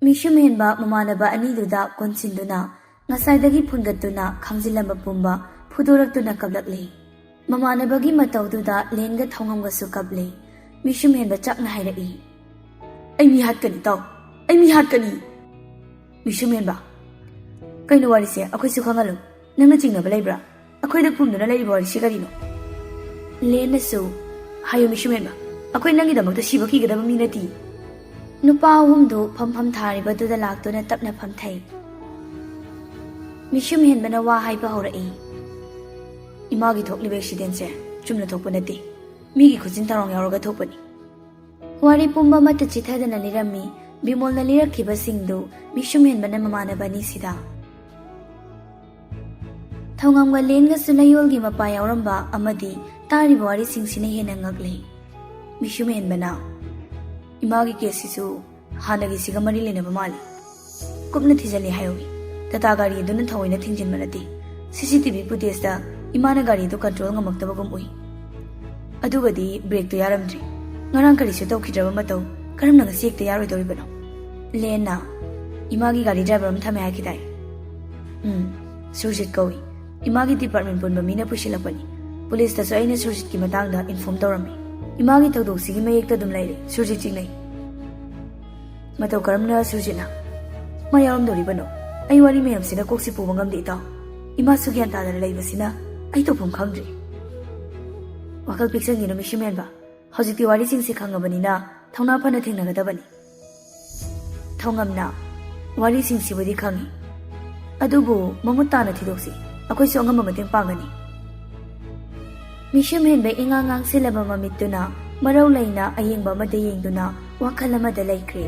ꯃꯤꯁꯨꯝ ꯍꯦꯟꯕ ꯃꯃꯥꯟꯅꯕ ꯑꯅꯤꯗꯨꯗ ꯀꯣꯟꯁꯤꯟꯗꯨꯅ ꯉꯁꯥꯏꯗꯒꯤ ꯐꯨꯟꯒꯠꯇꯨꯅ ꯈꯥꯡꯖꯤꯜꯂꯝꯕ ꯄꯨꯝꯕ ꯐꯨꯗꯣꯔꯛꯇꯨꯅ ꯀꯞꯂꯛꯂꯤ꯫ ꯃꯃꯥꯟꯅꯕꯒꯤ ꯃꯇꯧꯗꯨꯗ ꯂꯦꯟꯒ ꯊꯧꯉꯝꯒꯁꯨ ꯀꯞꯂꯤ꯫ ꯃꯤꯁꯨꯝ ꯍꯦꯟꯕ ꯆꯥꯛꯅ ꯍꯥꯏꯔꯛꯏ, "ꯑꯩ ꯃꯤ ꯍꯥꯠꯀꯅꯤ, ꯇꯥꯎ꯫ ꯑꯩ ꯃꯤ ꯍꯥꯠꯀꯅꯤ!" ꯃꯤꯁꯨꯝ ꯍꯦꯟꯕ, "ꯀꯩꯅꯣ ꯋꯥꯔꯤꯁꯦ? ꯑꯩꯈꯣꯏꯁꯨ ꯈꯪꯍꯜꯂꯨ꯫ ꯅꯪꯅ ꯆꯤꯡꯅꯕ ꯂꯩꯕ꯭ꯔꯥ? ꯑꯩꯈꯣꯏꯗ ꯐꯨꯝꯗꯨꯅ ꯂꯩꯔꯤꯕ ꯋꯥꯔꯤꯁꯤ ꯀꯔꯤꯅꯣ?" ꯂꯦꯟꯅꯁꯨ, "ꯍꯥꯏꯌꯨ ꯃꯤꯁꯨꯝ ꯍꯦꯟꯕ, ꯑꯩꯈꯣꯏ ꯅꯪꯒꯤꯗꯃꯛꯇ ꯁꯤꯕ ꯀꯤꯒꯗꯕ ꯃꯤ ꯅꯠꯇꯦ꯫" ꯅꯨꯄꯥ ꯑꯍꯨꯝꯗꯨ ꯐꯝꯐꯝ ꯊꯥꯔꯤꯕꯗꯨꯗ ꯂꯥꯛꯇꯨꯅ ꯇꯞꯅ ꯐꯝꯊꯩ꯫ ꯃꯤꯁꯨꯝ ꯍꯦꯟꯕꯅ ꯋꯥ ꯍꯥꯏꯕ ꯍꯧꯔꯛꯏ, "ꯏꯃꯥꯒꯤ ꯊꯣꯛꯂꯤꯕ ꯑꯦꯛꯁꯤꯗꯦꯟꯁꯦ ꯆꯨꯝꯅ ꯊꯣꯛꯄ ꯅꯠꯇꯦ꯫ ꯃꯤꯒꯤ ꯈꯨꯠꯆꯤꯟ ꯊꯧꯔꯥꯡ ꯌꯥꯎꯔꯒ ꯊꯣꯛꯄꯅꯤ꯫" ꯋꯥꯔꯤ ꯄꯨꯝꯕ ꯑꯃꯠꯇ ꯆꯤꯊꯗꯅ ꯂꯤꯔꯝꯃꯤ꯫ ꯕꯤꯃꯣꯜꯅ ꯂꯤꯔꯛꯈꯤꯕꯁꯤꯡꯗꯨ ꯃꯤꯁꯨꯝ ꯍꯦꯟꯕꯅ ꯃꯃꯥꯟꯅꯕ ꯑꯅꯤꯁꯤꯗ꯫ ꯊꯧꯉꯝꯒ ꯂꯦꯟꯒꯁꯨ ꯅꯌꯣꯜꯒꯤ ꯃꯄꯥ ꯌꯥꯎꯔꯝꯕ ꯑꯃꯗꯤ ꯇꯥꯔꯤꯕ ꯋꯥꯔꯤꯁꯤꯡꯁꯤꯅ ꯍꯦꯟꯅ ꯉꯛꯂꯤ꯫ ꯃꯤꯁꯨꯝ ꯍꯦꯟꯕꯅ, "ꯏꯃꯥꯒꯤ ꯀꯦꯁꯁꯤꯁꯨ ꯍꯥꯟꯅꯒꯤꯁꯤꯒ ꯃꯔꯤ ꯂꯩꯅꯕ ꯃꯥꯜꯂꯤ꯫ ꯀꯨꯞꯅ ꯊꯤꯖꯤꯜꯂꯤ ꯍꯥꯏꯍꯧꯏ꯫ ꯇꯥꯇꯥ ꯒꯥꯔꯤ ꯑꯗꯨꯅ ꯊꯑꯣꯏꯅ ꯊꯤꯡꯖꯤꯟꯕ ꯅꯠꯇꯦ꯫ ꯁꯤ ꯁꯤ ꯇꯤ ꯚꯤ ꯐꯨꯇꯦꯖꯇ ꯏꯃꯥꯅ ꯒꯥꯔꯤꯗꯨ ꯀꯟꯇ꯭ꯔꯣꯜ ꯉꯝꯃꯛꯇꯕꯒꯨꯝ ꯎꯏ꯫ ꯑꯗꯨꯒꯗꯤ ꯕ꯭ꯔꯦꯛꯇꯨ ꯌꯥꯔꯝꯗ꯭ꯔꯤ꯫ ꯉꯔꯥꯡ ꯀꯔꯤꯁꯨ ꯇꯧꯈꯤꯗ꯭ꯔꯕ ꯃꯇꯧ ꯀꯔꯝꯅ ꯉꯁꯤ ꯍꯦꯛꯇ ꯌꯥꯔꯣꯏꯗꯧꯔꯤꯕꯅꯣ?" ꯂꯦꯟꯅ, "ꯏꯃꯥꯒꯤ ꯒꯥꯔꯤ ꯗ꯭ꯔꯥꯏꯚꯔ ꯑꯃ ꯊꯝꯃꯦ ꯍꯥꯏꯈꯤꯗꯥꯏ?" "ꯎꯝ, ꯁꯨꯔꯖꯤꯠ ꯀꯧꯏ꯫ ꯏꯃꯥꯒꯤ ꯗꯤꯄꯥꯔꯠꯃꯦꯟ ꯄꯨꯟꯕ ꯃꯤꯅ ꯄꯨꯁꯤꯜꯂꯛꯄꯅꯤ꯫ ꯄꯨꯂꯤꯁꯇꯁꯨ ꯑꯩꯅ ꯁꯨꯔꯖꯤꯠꯀꯤ ꯃꯇꯥꯡꯗ ꯏꯟꯐꯣꯔꯝ ꯇꯧꯔꯝꯃꯤ꯫ ꯏꯃꯥꯒꯤ ꯊꯧꯗꯣꯛꯁꯤꯒꯤ ꯃꯌꯦꯛꯇ ꯑꯗꯨꯝ ꯂꯩꯔꯦ꯫ ꯁꯨꯔꯖꯤꯠ ꯆꯤꯡꯅꯩ꯫" "ꯃꯇꯧ ꯀꯔꯝꯅ ꯁꯨꯔꯖꯤꯠꯅ? ꯃꯥ ꯌꯥꯎꯔꯝꯗꯧꯔꯤꯕꯅꯣ? ꯑꯩ ꯋꯥꯔꯤ ꯃꯌꯥꯝꯁꯤꯅ ꯀꯣꯛꯁꯤ ꯄꯨꯕ ꯉꯝꯗꯦ, ꯏꯇꯥꯎ꯫ ꯏꯃꯥꯁꯨ ꯒ꯭ꯌꯥꯟ ꯇꯥꯗꯅ ꯂꯩꯕꯁꯤꯅ ꯑꯩ ꯇꯧꯐꯝ ꯈꯪꯗ꯭ꯔꯦ꯫ ꯋꯥꯈꯜ ꯄꯤꯛꯁꯟꯒꯤꯅꯨ ꯃꯤꯁꯤꯃꯦꯟꯕ꯫ ꯍꯧꯖꯤꯛꯇꯤ ꯋꯥꯔꯤꯁꯤꯡꯁꯦ ꯈꯪꯉꯕꯅꯤꯅ ꯊꯧꯅꯥ ꯐꯅ ꯊꯦꯡꯅꯒꯗꯕꯅꯤ꯫ ꯊꯧꯉꯝꯅ ꯋꯥꯔꯤꯁꯤꯡꯁꯤꯕꯨꯗꯤ ꯈꯪꯉꯤ, ꯑꯗꯨꯕꯨ ꯃꯃꯨꯠ ꯇꯥꯅ ꯊꯤꯗꯣꯛꯁꯤ꯫ ꯑꯩꯈꯣꯏꯁꯨ ꯑꯉꯝꯕ ꯃꯇꯦꯡ ꯄꯥꯡꯒꯅꯤ꯫ ꯃꯤꯁꯤꯝ ꯍꯦꯟꯕ ꯏꯉꯥꯡ ꯉꯥꯡꯁꯤꯜꯂꯕ ꯃꯃꯤꯠꯇꯨꯅ ꯃꯔꯧ ꯂꯩꯅ ꯑꯌꯦꯡꯕ ꯑꯃꯗ ꯌꯦꯡꯗꯨꯅ ꯋꯥꯈꯜ ꯑꯃꯗ ꯂꯩꯈ꯭ꯔꯦ꯫